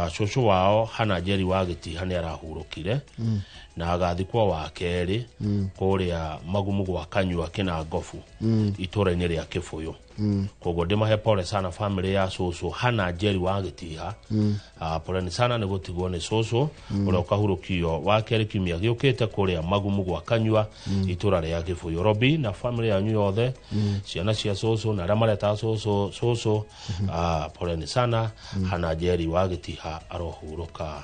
Cũcũ wao Hana Njeri wa Gĩtiha nĩ arahurũkire na agathikwo wa kerĩ kũrĩa Magumu gwa Kanyua Kĩnangobu itũũra-inĩ rĩa Kĩbũyũ. Koguo ndĩmahe pole sana family ya cũcũ Hana Njeri wa Gĩtiha. Poleni sana nĩ gũtigwo nĩ cũcũ ũrĩa ũkahurũkio wa kerĩ kiumia gĩũkĩte kũrĩa Magumu gwa Kanyua itũũra rĩa Kĩbũyũ. Robi na family yanyu yothe, ciana cia cũcũ na arĩa mareta cũcũ cũcũ, poleni sana. Hana Njeri wa Gĩtiha arohurũka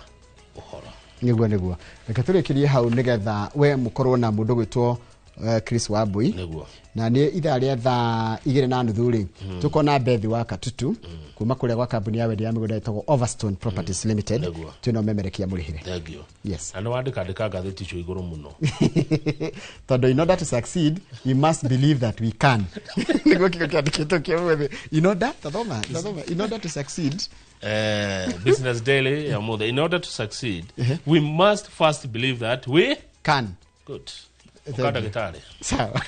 ũhoro. Nĩguo reke tũrĩkĩrie hau nĩgetha we mũkorwo na mũndũ gwĩtwo Chris Wambui. Nĩguo. Na nĩ ithaa rĩa thaa 2:30 rĩ tũkona Bethi wa Katutu kuma kũrĩa gwa kambuni ya wendia ya mĩgũnda ĩtagwo Overstone Properties Limited. Twĩna ũmemerekia mũrĩhĩre. Thank you. Yes. Na nĩ wandĩkandĩka ngathĩti icio igũrũ mũno. Tondũ in order to succeed we must believe that we can. Nĩguo kiugo kĩandĩkĩtwo kĩa ũmũthĩ. In order, tathoma, in order to succeed. Business Daily ya ũmũthĩ. In order to succeed we must first believe that we can. Good. Ũkanda gĩtarĩ. Sawa.